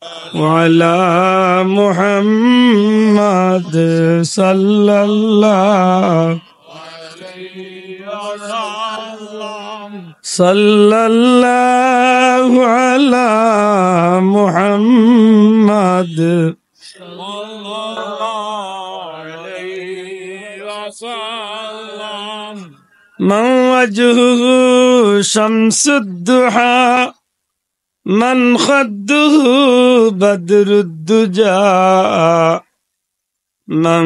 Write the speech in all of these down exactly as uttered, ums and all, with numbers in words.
وعلى محمد صلى الله صلى الله على محمد من وجهه شمس الضحى من خده بدر الدجى من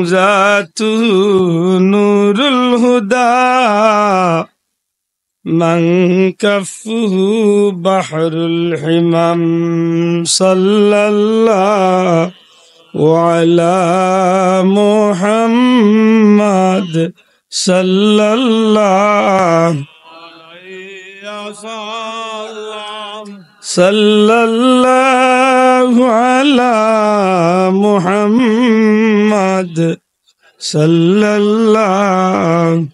ذاته نور الهدى من كفه بحر الحمم صلى الله على محمد صلى الله صلى الله على محمد صلى الله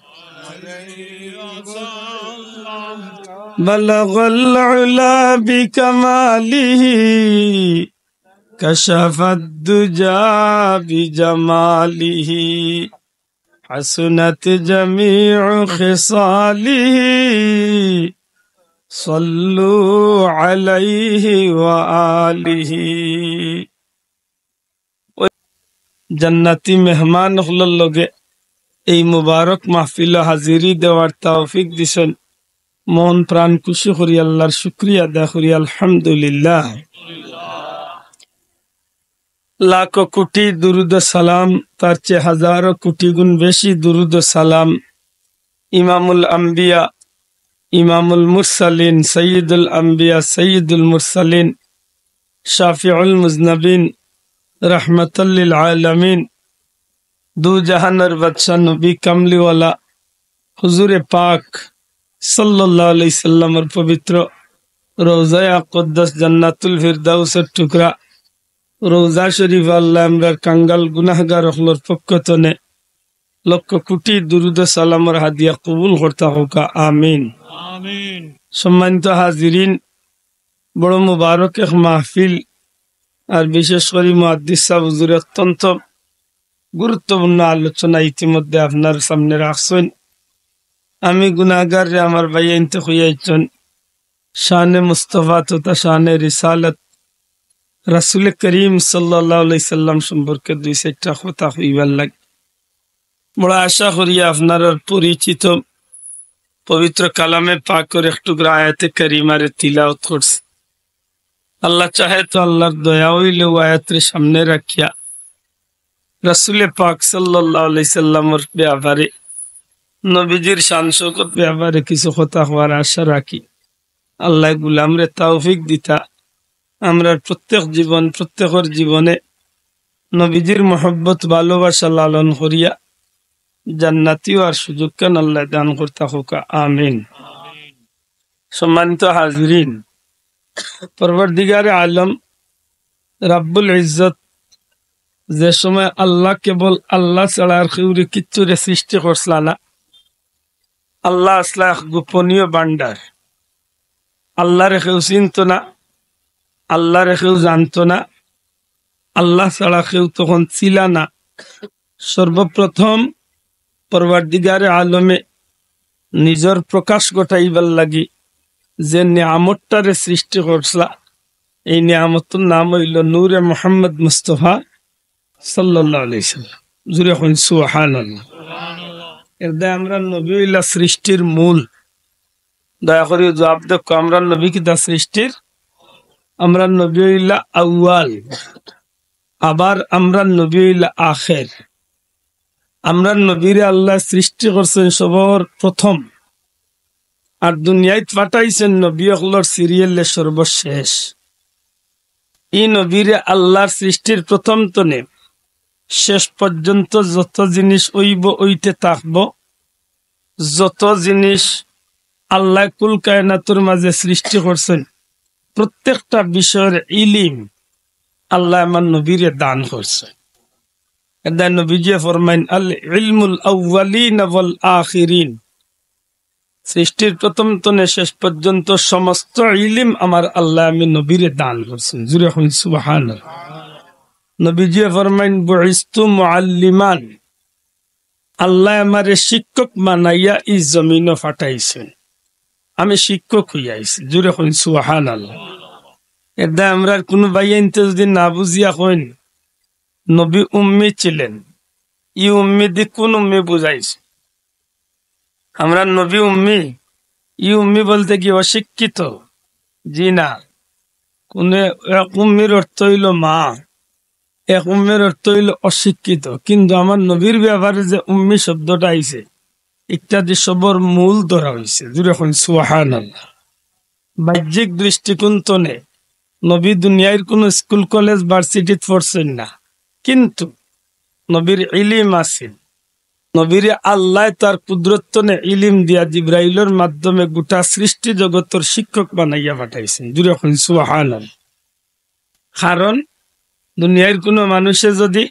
بلغ العلا بكماله كشف الدجى بجماله حسنت جميع خصاله صلوا عليه وآله। জান্নাতি মেহমান অকলর লগে এই মুবারক মাহফিলো হাজিরি দেওয়ার তৌফিক দিছইন। মন প্রাণ খুশি করি আল্লাহর শুকরিয়া আদায় করি, আলহামদুলিল্লাহ। লাখো কোটি দুরুদ ও সালাম, তার চেয়ে হাজারো কোটি গুণ বেশি দুরুদ ও সালাম ইমামুল আম্বিয়া, ইমামুল মুরসালিন, সৈয়দুল আম্বিয়া, সৈয়দুল মুরসালিন, শাফিউল মুজনাবিন, রাহমাতাল লিল আলামিন, দু জাহানের বাদশা নবী কামলিওয়ালা হুজুরে পাক সাল্লাল্লাহু আলাইহি সাল্লামর পবিত্র রওজায়ে আকদ্দাস জান্নাতুল ফিরদাউসর টুকরা রওজা শরীফ আল্লাহ আমরার কাঙ্গাল গুনাহগার অকলর পক্ষ তনে লক্ষ কোটি দুরুদ ও সালামর হাদিয়া কবুল করতা হউকা, আমিন। আমিন। সম্মানিত হাজিরিন, বড় মুবারক এক মাহফিল, আর বিশেষ করি মুহাদ্দিস সাহেব হুজুরে অত্যন্ত গুরুত্বপূর্ণ আলোচনা ইতিমধ্যে আপনার সামনে রাখছইন। আমি গুনাহগাররে আমার ভাইয়াইন্তে কইয়া আইছইন, শানে মুস্তফা তথা শানে রিসালত রাসূলে করিম সাল্লাল্লাহু আলাইহি সাল্লাম সম্পর্কে দুই চাইরটা কথা কইবার লাগি। বড় আশা করি আপনারার পরিচিত পবিত্র কালামে পাকর এক টুকরা আয়াতে কারিমারে তিলাওয়াত করছি। আল্লাহ চাহে তো আল্লাহর দয়া অইলে অউ আয়াতরে সামনে রাখিয়া রাসূলে পাক সাল্লাল্লাহু আলাইহি সাল্লামর ব্যাপারে, নবীজির শান শওকত ব্যাপারে কিছু কথা কওয়ার আশা রাখি। আল্লায় গুলামরে তৌফিক দিতা, আমরার প্রত্যেক জীবন, প্রত্যেকর জীবনে নবীজির মহব্বত ভালোবাসা লালন করিয়া জান্নাতি অওয়ার সুযোগখান আল্লায় দান করতা হউকা, আমিন। সম্মানিত হাজিরিন, পরওয়ারদিগারে আলম রাব্বুল ইজ্জত যে সময় আল্লাহ, কেবল আল্লাহ ছাড়া আর কেউরে কিচ্ছুরে সৃষ্টি করছলা না, আল্লাহ আছলা এক গোপনীয় ভান্ডার। আল্লাহরে কেউ চিনতো না, আল্লাহরে কেউ জানতো না, আল্লাহ ছাড়া কেউ তখন ছিলা না। সর্বপ্রথম পরওয়ারদিগারে আলমে নিজর প্রকাশ ঘটাইবার লাগি যে নিয়ামতটারে সৃষ্টি করছলা, এই নিয়ামতর নাম অইলো নূরে মুহাম্মদ মুস্তফা সাল্লাল্লাহু আলাইহি সাল্লাম। জুরে কইন সুবহানাল্লাহ। এর দায় আমরার নবী অইলা সৃষ্টির মূল। দয়া করি জবাব দেউক্কা, আমরার নবী কিতা সৃষ্টির? আমরার নবী অইলা আউয়াল, আবার আমরার নবী অইলা আখের। আমরার নবীরে আল্লায় সৃষ্টি করছইন সবর প্রথম, আর দুনিয়াইত পাঠাইছইন নবী অকলর সিরিয়ালে সর্বশেষ। ই নবীরে আল্লাহর সৃষ্টির প্রথম তনে শেষ পর্যন্ত যত জিনিস অইবো, অইতে থাকবো, যত জিনিস আল্লায় কুল কায়নাতর মাঝে সৃষ্টি করছইন, প্রত্যেকটা বিষয়র ইলিম আল্লায় আমার নবীরে দান করছইন। এর দায় নবীজিয়ে ফরমাইন, "আল ইলমুল আউয়ালিন ওয়াল আখিরিন।" সৃষ্টির প্রথম তনে শেষ পর্যন্ত সমস্ত ইলিম আমার আল্লায় আমি নবীরে দান করছইন। জুরে কইন সুবহানাল্লাহ। নবীজিয়ে ফরমাইন, "বুইস্তু মুআল্লিমান।" আল্লায় আমারে শিক্ষক বানাইয়া ই জমিনো পাঠাইছইন। আমি শিক্ষক অইয়া আইছি। জুরে কইন সুবহানাল্লাহ। এরদায় আমরার কুনু ভাইয়াইন্তে যুদি না বুঝিয়া কইন, নবী উম্মি ছিলেন, ই উম্মি দি কুন উম্মি বুঝাইছে? আমরার নবী উম্মি, ই উম্মি বলতে কি অশিক্ষিত? জি না। কুনু এক উম্মির অর্থ অইলো মা, এক উম্মির অর্থ অইলো অশিক্ষিত। কিন্তু আমার নবীর ব্যাপারে যে উম্মি শব্দটা আইছে, ইটা দি সবর মূল ধরা অইছে। জুরে কইন সুবহানাল্লাহ। বাহ্যিক দৃষ্টিকোণ তনে নবী দুনিয়ার কুনু স্কুল, কলেজ, ভার্সিটিত পড়ছইন না, কিন্তু নবীর ইলিম আছিল। নবীরে আল্লায় তার কুদরত তনে ইলিম দিয়া জিব্রাইলর মাধ্যমে গোটা সৃষ্টি জগতর শিক্ষক বানাইয়া পাঠাইছইন। জুরে কইন সুবহানাল্লাহ। কারণ দুনিয়ার কুনু মানুষে যুদি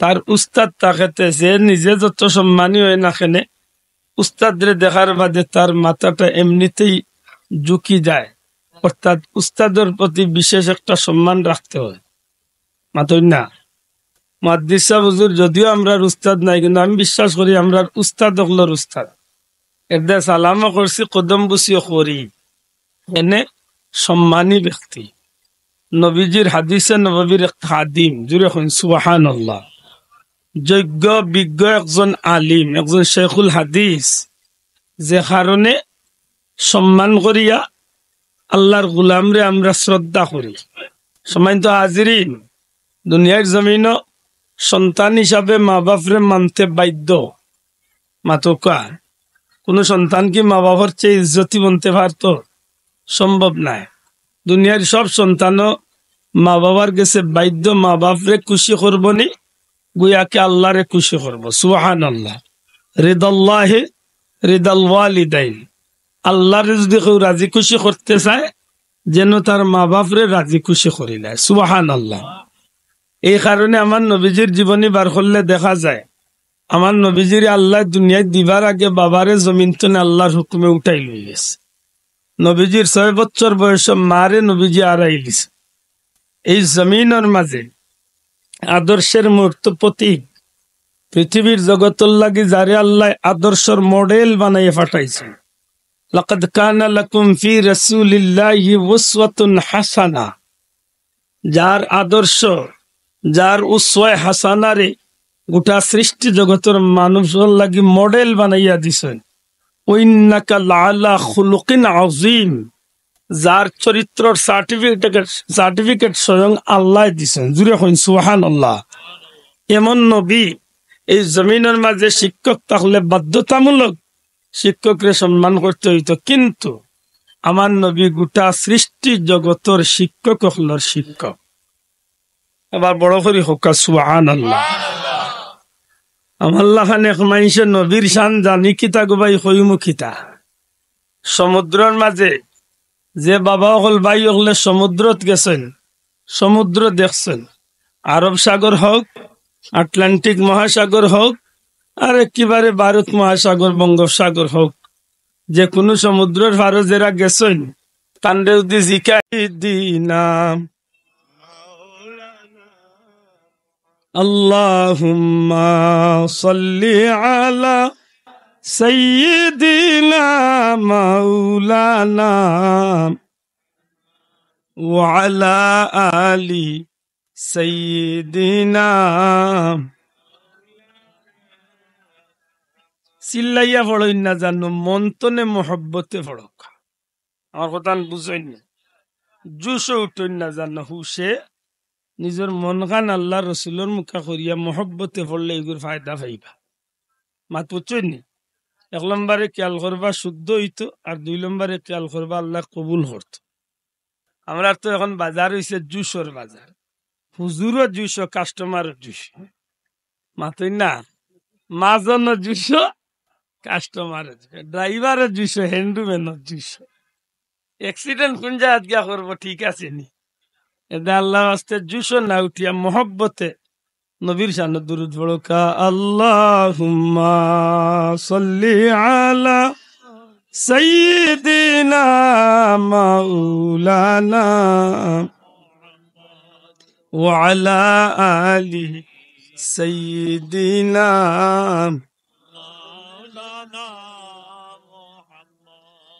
তার উস্তাদ থাকে তে, যে নিজে যত সম্মানী অয় না কেনে, উস্তাদরে দেখার বাদে তার মাথাটা এমনিতেই ঝুঁকি যায়। অর্থাৎ উস্তাদর প্রতি বিশেষ একটা সম্মান রাখতে হয়। মাতইন না? মুহাদ্দিস সাব হুজুর যদিও আমরার উস্তাদ নায়, কিন্তু আমি বিশ্বাস করি আমরার উস্তাদ অকলর উস্তাদ। এরদায় সালামও করছি, কদম বুসিও করি। এনে সম্মানী ব্যক্তি, নবীজির হাদিসে নববীর এক খাদিম। জুরে কইন সুবহানাল্লাহ। যোগ্য বিজ্ঞ একজন আলিম, একজন শেখুল হাদিস, যে কারণে সম্মান করিয়া আল্লার গোলামরে আমরা শ্রদ্ধা করি। সম্মানিত হাজিরিন, দুনিয়ার জমিনো সন্তান হিসাবে মা বাপরে মানতে বাধ্য। মাতউক্কা, কুনু সন্তান কি মা বাপর চেয়ে ইজ্জতি বনতে পারতো? সম্ভব নায়। দুনিয়ার সব সন্তানও মা বাবার গেছে বাধ্য মা বাপরে খুশি করবো নি, গুয়াকে আল্লারে খুশি করবো। সুবহানাল্লাহ। রিদাল্লাহি রিদাল ওয়ালিদাইন। আল্লারে যুদি কেউ রাজি খুশি করতে চায়, যেন তার মা বাপরে রাজি খুশি করিলায়। সুবহানাল্লাহ। এই কারণে আমার নবীজির জীবনী বার করলে দেখা যায়, আমার নবীজিরে আল্লায় দুনিয়াত দিবার আগে বাবারে জমিন তনে আল্লার হুকুমে উঠাই লই গেছে। নবীজির ছয় বছর বয়সে মারে নবীজি আরাইলিছে। এই জমিনর মাঝে আদর্শের মূর্ত প্রতীক, পৃথিবীর জগতর লাগি যারে আল্লায় আদর্শর মডেল বানাইয়া পাঠাইছে। লাকাদ কানা লাকুম ফি রাসূলিল্লাহি উসওয়াতুন হাসানা। যার আদর্শ, যার উসওয়ায়ে হাসানারে গোটা সৃষ্টি জগতর মানুষর লাগি মডেল বানাইয়া দিছইন। ওয়া ইন্নাকা লাআলা খুলুকিন আযীম। যার চরিত্রর সার্টিফিকেট, সার্টিফিকেট স্বয়ং আল্লায় দিছইন। জুরে কইন সুবহানাল্লাহ। এমন নবী এই জমিনর মাঝে শিক্ষক থাকলে বাধ্যতামূলক শিক্ষকরে সম্মান করতে অইতো, কিন্তু আমার নবী গোটা সৃষ্টি জগতর শিক্ষক অকলর শিক্ষক। আবার বড় করি কউক্কা সুবহানাল্লাহ। আমার লাখান এক মাইনষে নবীর শান জানি কিতা গো ভাই, কইমু কিতা? সমুদ্রর মাঝে যে বাবা অকল ভাই অকলে সমুদ্রত গেছইন, সমুদ্র দেখছইন, আরব সাগর হউক, আটলান্টিক মহাসাগর হউক, আর একেবারে ভারত মহাসাগর, বঙ্গোপসাগর হউক, যে কুনু সমুদ্রর পারো যেরা গেছইন, তানরে যুদি জিকাই দিনা, আল্লাহুম্মা সাল্লি আলা সাইয়্যিদিনা মাওলানা ওয়া আলা আলি সাইয়্যিদিনা। চিল্লাইয়া পড়ইন না জানো, মন তনে মহব্বতে পড়উক্কা। আমার কথাখান বুঝইন না, জুশো উঠইন না জানো, হুশে নিজর মনখান আল্লার রসুলর মুখা করিয়া মহব্বতে পড়লে ইগুর ফায়দা পাইবা। মাত বুঝছইন নি? এক নম্বরে খেয়াল করবা শুদ্ধ অইতো, আর দুই নম্বরে খেয়াল করবা আল্লায় কবুল করতো। আমরার তো এখন বাজার অইছে জুশর বাজার, হুজুরও জুশো, কাস্টমারও জুশো। মাতইন না, মাজনও জুশো, কাস্টমারও জুশো, ড্রাইভারও জুশো, হ্যান্ডম্যানও জুশো। অ্যাক্সিডেন্ট কুন জাগাত গিয়া করবো, ঠিক আছে নি? এরদায় আল্লার ওয়াস্তে জুশো না উঠিয়া মহব্বতে নবীর শানো দুরুদ পড়উক্কা। আল্লাহুম্মা সাল্লি আলা سيدنا مولانا وعلى آل سيدنا।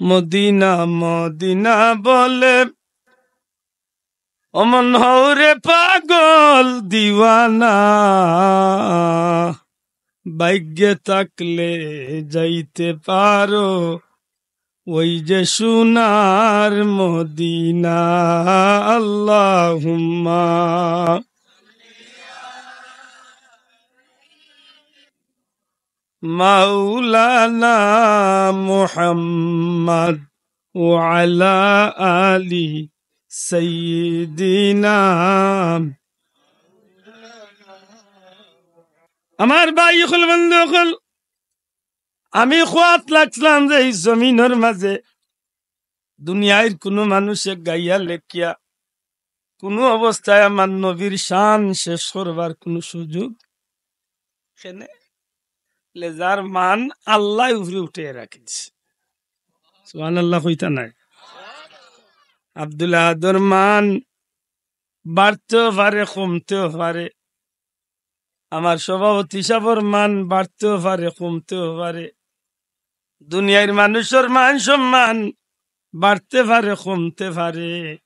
মদিনা মদিনা বলে অমন হউরে পাগল দিওয়ানা, ভাগ্যে থাকলে যাইতে পারো ওই যে সোনার মদিনা। আল্লাহুম্মা মাওলানা মুহাম্মদ ওয়া আলা আলি সাইয়্যিদিনা। আমার ভাই অকল, বন্ধু অকল, আমি কওয়াত লাগছিলাম যে ই জমিনর মাঝে দুনিয়ার কুনু মানুষে গাইয়া লেখিয়া কুনু অবস্থায় আমার নবীর শান শেষ করবার কুনু সুযোগ কেনে? লে যার মান আল্লায় উপরে উঠাইয়া রাখি দিছে। সুবহানাল্লাহ কইতা নায়? আব্দুল আহাদর মান বাড়তেও পারে, কমতেও পারে। আমার সভাপতি সাবর মান বাড়তেও পারে, কমতেও পারে। দুনিয়ার মানুষর মান সম্মান বাড়তে পারে, কমতে পারে,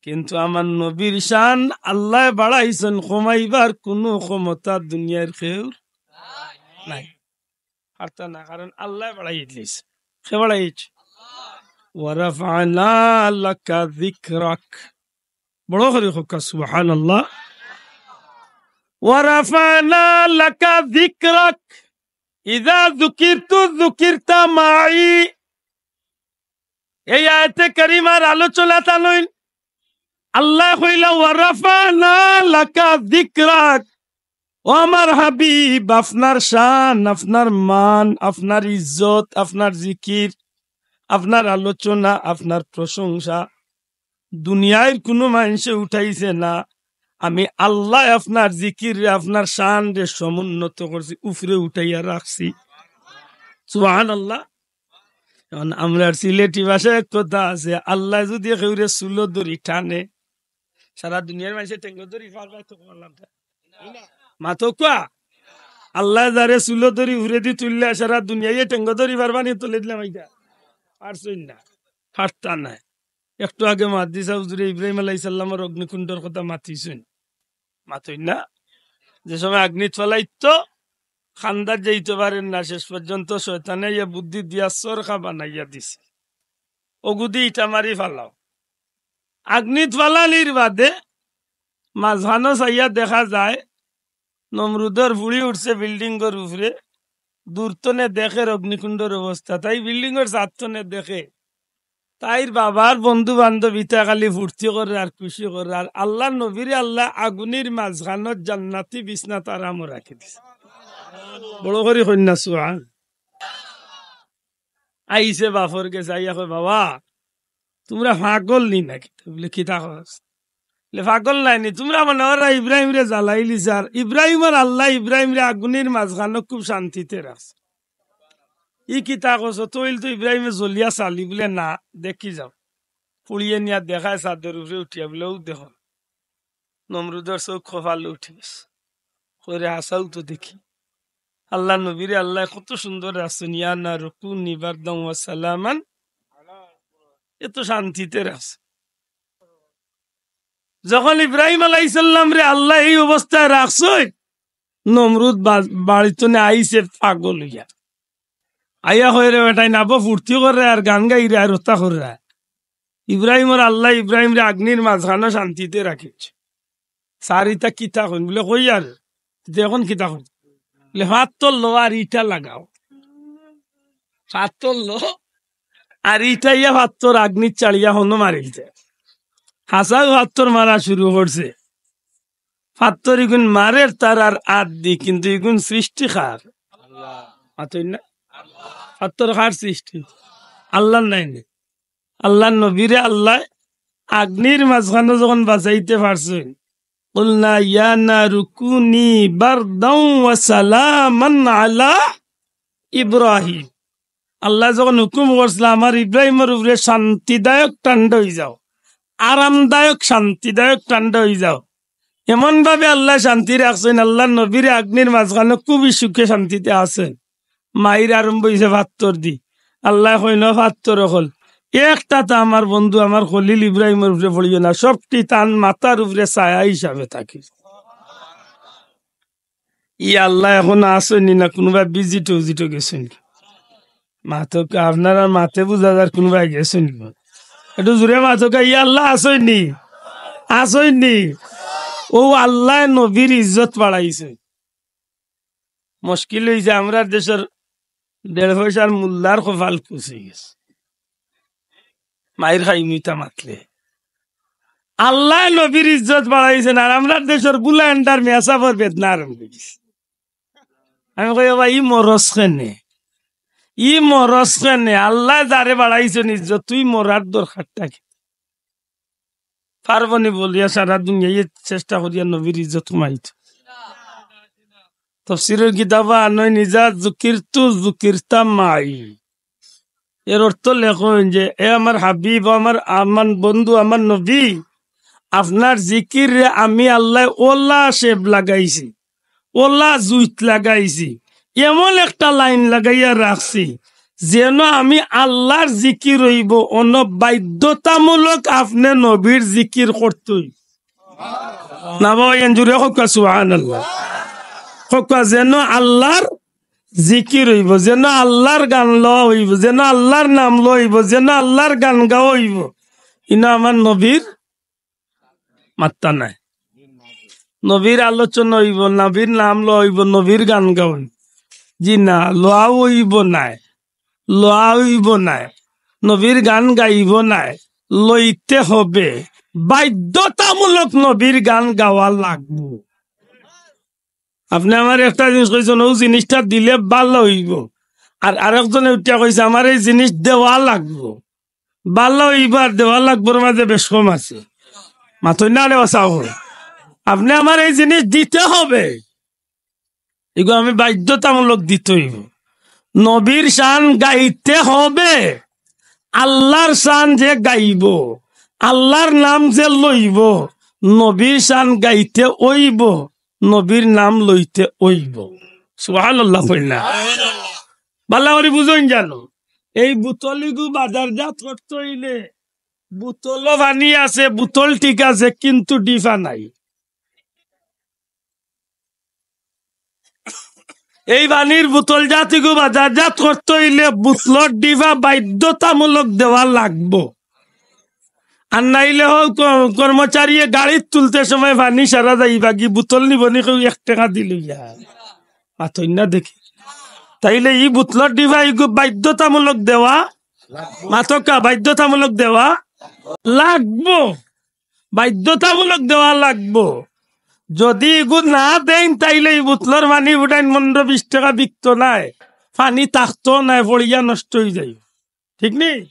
কিন্তু আমার নবীর শান আল্লায় বাড়াইছইন, কমাইবার কুনু ক্ষমতা দুনিয়ার কেউর নাই। পারতা না, কারণ আল্লায় বাড়াই দিছে। কে বাড়াইছে? ওয়া রাফা'না লাকা যিকরাক। বড় করি কউক্কা, সুবহানাল্লাহ। ওয়া রাফা'না লাকা যিকরাক। ইযা যুকিরতু যুকিরতা মাই। এই আয়াতে কারিমার আলোচনা তানইন। আল্লায় কইলা, "ওয়া রাফা'না লাকা যিকরাক।" ও আমার হাবিব, আপনার শান, আপনার মান, আপনার ইজ্জত, আপনার জিকির, আপনার আলোচনা, আপনার প্রশংসা দুনিয়ার কুনু মানষে উঠাইছে না। আমি আল্লায় আপনার জিকিররে, আপনার শানরে সমুন্নত করছি, উপরে উঠাইয়া রাখছি। সুবহানাল্লাহ। এখন আমরার সিলেটি ভাষায় এক কথা আছে, আল্লায় যুদি কেউরে চুলো ধরি টানে, সারা দুনিয়ার মানষে টেঙ্গো ধরি পারবা তো কইলাম না। মাতউক্কা, আল্লায় যারে চুলো ধরি উপরেদি তুললে সারা দুনিয়ায় টেঙ্গো ধরি পারবা নি? তুলে দিলাম ইটা। পারছইন না, পারতা নায়। একটু আগে মুহাদ্দিস হুজুরে ইব্রাহিম আলাইহিস সালামর অগ্নিকুণ্ডর কথা মাতিছইন, মাতইন না? যে সময় আগ্নিত ফালাইতো, কান্দাত যাইতো পারের না, শেষ পর্যন্ত শয়তানে ইয়া বুদ্ধি দিয়া চরকা বানাইয়া দিছে, অগুদি ইটা মারি ফালাও। আগ্নিত ফালানির বাদে মাঝখানো চাইয়া দেখা যায় নমরুদর ফুড়ি উঠছে বিল্ডিংর উপরে, দূর তনে দেখের অগ্নিকুণ্ডর অবস্থা, তাই বিল্ডিংর ছাদ তনে দেখে, তাইর বাবার বন্ধু বান্ধব ইতা খালি ফুর্তি কররা আর খুশি কররা, আর আল্লার নবীরে আল্লায় আগুনির মাঝখানো জান্নাতি বিছনাত আরামো রাখি দিছে। বড় করি কইন না সুবহান। আইছে বাপর গেছে, আইয়া কয়, "বাবা, তুমরা পাগল নি নাকি?" তো বলে, "কিতা কস?" বলে, "পাগল নায় নি, তুমরা মনে কররায় ইব্রাহিমরে জ্বালাইলিছার, ইব্রাহিমর আল্লায় ইব্রাহিমরে আগুনির মাঝখানো খুব শান্তিতে রাখছে। ই কিতা কস? তো অইল তো ইব্রাহিমে জ্বলিয়া ছালি।" বলে, "না, দেখি যাও।" ফুড়িয়ে নিয়া দেখায় ছাদর উপরে উঠিয়া, বলে, "অউ দেখো।" নমরুদর চউখ কপালো উঠি গেছে। কয়, "রে, হাছাউ তো দেখি। আল্লার নবীরে আল্লায় কত সুন্দর রাখছইন, ইয়া নারু কুনি বারদাও ওয়া সালামান।" এত শান্তিতে রাখছইন। যখন ইব্রাহিম আলাইহিস সালামরে আল্লায় এই অবস্থায় রাখছইন, নমরুদ বা-, বাড়ি তনে আইছে পাগল অইয়া। আইয়া কয়, "রে বেটাইন, আবো ফুর্তি কররায় আর গান গাইরায় আর অতা কররায়। ইব্রাহিমর আল্লায় ইব্রাহিমরে আগ্নির মাঝখানো শান্তিতে রাখিছে। ছাড়, ইতা কিতা কইন?" বলে, "কই আর, তে অখন কিতা কইন?" বলে, "পাত্থর লও আর ইটা লাগাও। পাত্থর লও আর ইটা ইয়া পাত্থর আগ্নিত ছাড়িয়া হনো মারিলিতে।" হাছাউ পাত্থর মারা শুরু করছে। পাত্থর ইগুন মারের তারার আত দি, কিন্তু ইগুন সৃষ্টি কার? মাতইন না? পাত্থর কার সৃষ্টি? আল্লার নায় নি? আল্লার নবীরে আল্লায় আগ্নির মাঝখানো যখন বাঁচাইতে পারছইন, "কুলনা ইয়া নারু কুনি বারদাও ওয়া সালামান আলা ইব্রাহিম।" আল্লায় যখন হুকুম করছিলা, "আমার ইব্রাহিমর উপরে শান্তিদায়ক ঠান্ডা অইযাও, আরামদায়ক শান্তিদায়ক ঠান্ডা অইযাও", এমন ভাবে আল্লায় শান্তি রাখছইন, আল্লার নবীর আগ্নির মাঝখানো খুবই সুখে শান্তিতে আছইন। মাইর আরম্ভ অইছে ফাত্তর দি। আল্লায় কইন, "ফাত্তর অকল, একটা তো আমার বন্ধু, আমার খলিল ইব্রাহিমর উপরে পড়িও না, সবটি তান মাথার উপরে ছায়া হিসাবে থাকি।" ই আল্লায় এখন আছইন নি, না কুনুবায় ভিজিটো উজিটো গেছইন? মাতউক্কা, আপনারার মাতে বুঝা যার কুনুবায় গেছইন নি। একটু জোরে মাতউক্কা, ই আল্লায় আছইন নি? আছইন নি? অউ আল্লায় নবীর ইজ্জত বাড়াইছে। মুশকিল অইছে, আমরার দেশর দেড় পয়সার মোল্লার কপাল কুচি গেছে। মাইর খাইমু ইতা মাতলে। আল্লায় নবীর ইজ্জত বাড়াইছইন, আর আমরার দেশর বুলান্ডার মেসাবর বেদনা আরম্ভ অইছে। আমি কই, "ও ভাই, ই মরস কেনে? ই মরস কেনে? আল্লায় যারে বাড়াইছইন ইজ্জত, তুই মরার দরকারটা কিতা?" পারবো নি বলিয়া সারা দুনিয়ায় চেষ্টা করিয়া নবীর ইজ্জত কমাইতো। তফসিরর কিতাবো আনইন, "ইজা যুকিরতু যুকিরতা মাই।" এর অর্থ লেখইন যে, "এ আমার হাবিব, আমার, আমার বন্ধু, আমার নবী, আপনার জিকিররে আমি আল্লায় অলা শেপ লাগাইছি, অলা জুইত লাগাইছি, এমন একটা লাইন লাগাইয়া রাখছি, যেন আমি আল্লার জিকির অইবো, অন বাধ্যতামূলক আপনে নবীর জিকির করতে অইবো।" না বাবা, এন জুরে কউক্কা সুবহানাল্লাহ। কউক্কা, যেন আল্লার জিকির অইবো, যেন আল্লার গান লওয়া অইবো, যেন আল্লার নাম লওয়া অইবো, যেন আল্লার গান গাওয়া অইবো। ইনো আমার নবীর মাত্তা নাই। নবীর আলোচনা অইবো, নবীর নাম লওয়া অইবো, নবীর গান গাওয়া অইবো। জি না, লওয়া অইবো নায়, লওয়া অইবো নায়, নবীর গান গাইবো নায়, লইতে হবে, বাধ্যতামূলক নবীর গান গাওয়া লাগবো। আপনে আমারে একটা জিনিস কইছইন, "অউ জিনিসটা দিলে ভালা অইবো", আর আরেকজনে উঠিয়া কইছে, "আমার এই জিনিস দেওয়া লাগবো।" ভালা অইবো আর দেওয়া লাগবোর মাঝে বেশ কম আছে। মাতইন না রে বাসাও। আপনে আমার এই জিনিস দিতে হবে, ইগু আমি বাধ্যতামূলক দিতে অইবো। নবীর শান গাইতে হবে, আল্লার শান যে গাইবো, আল্লার নাম যে লইবো, নবীর শান গাইতে অইবো, নবীর নাম লইতে অইবো। সুবহানাল্লাহ কইন না? ভালা করি বুঝইন জানো, এই বুতল ইগু বাজারজাত করতে অইলে, বুতলো পানি আছে, বুতল ঠিক আছে, কিন্তু ডিফা নাই। এই পানির বুতলজাত ইগু বাজারজাত করতে অইলে বুতলর ডিফা বাধ্যতামূলক দেওয়া লাগবো। আর নাইলে হউ ক-, কর্মচারীয়ে গাড়িত তুলতে সময় পানি সারা যাইবাগি, বুতল নিবো নি কেউ এক টেকা দি লইয়া? মাতইন না দেখি। তাইলে ই বুতলর ডিফা ইগু বাধ্যতামূলক দেওয়া, মাতউক্কা, বাধ্যতামূলক দেওয়া লাগবো, বাধ্যতামূলক দেওয়া লাগবো। যদি ইগু না দেইন, তাইলে ই বুতলর পানি উঠাইন পনেরো বিশ টেকা বিকতো নায়, পানি থাকতো নায়, পড়িয়া নষ্ট অইযায়। ঠিক নি?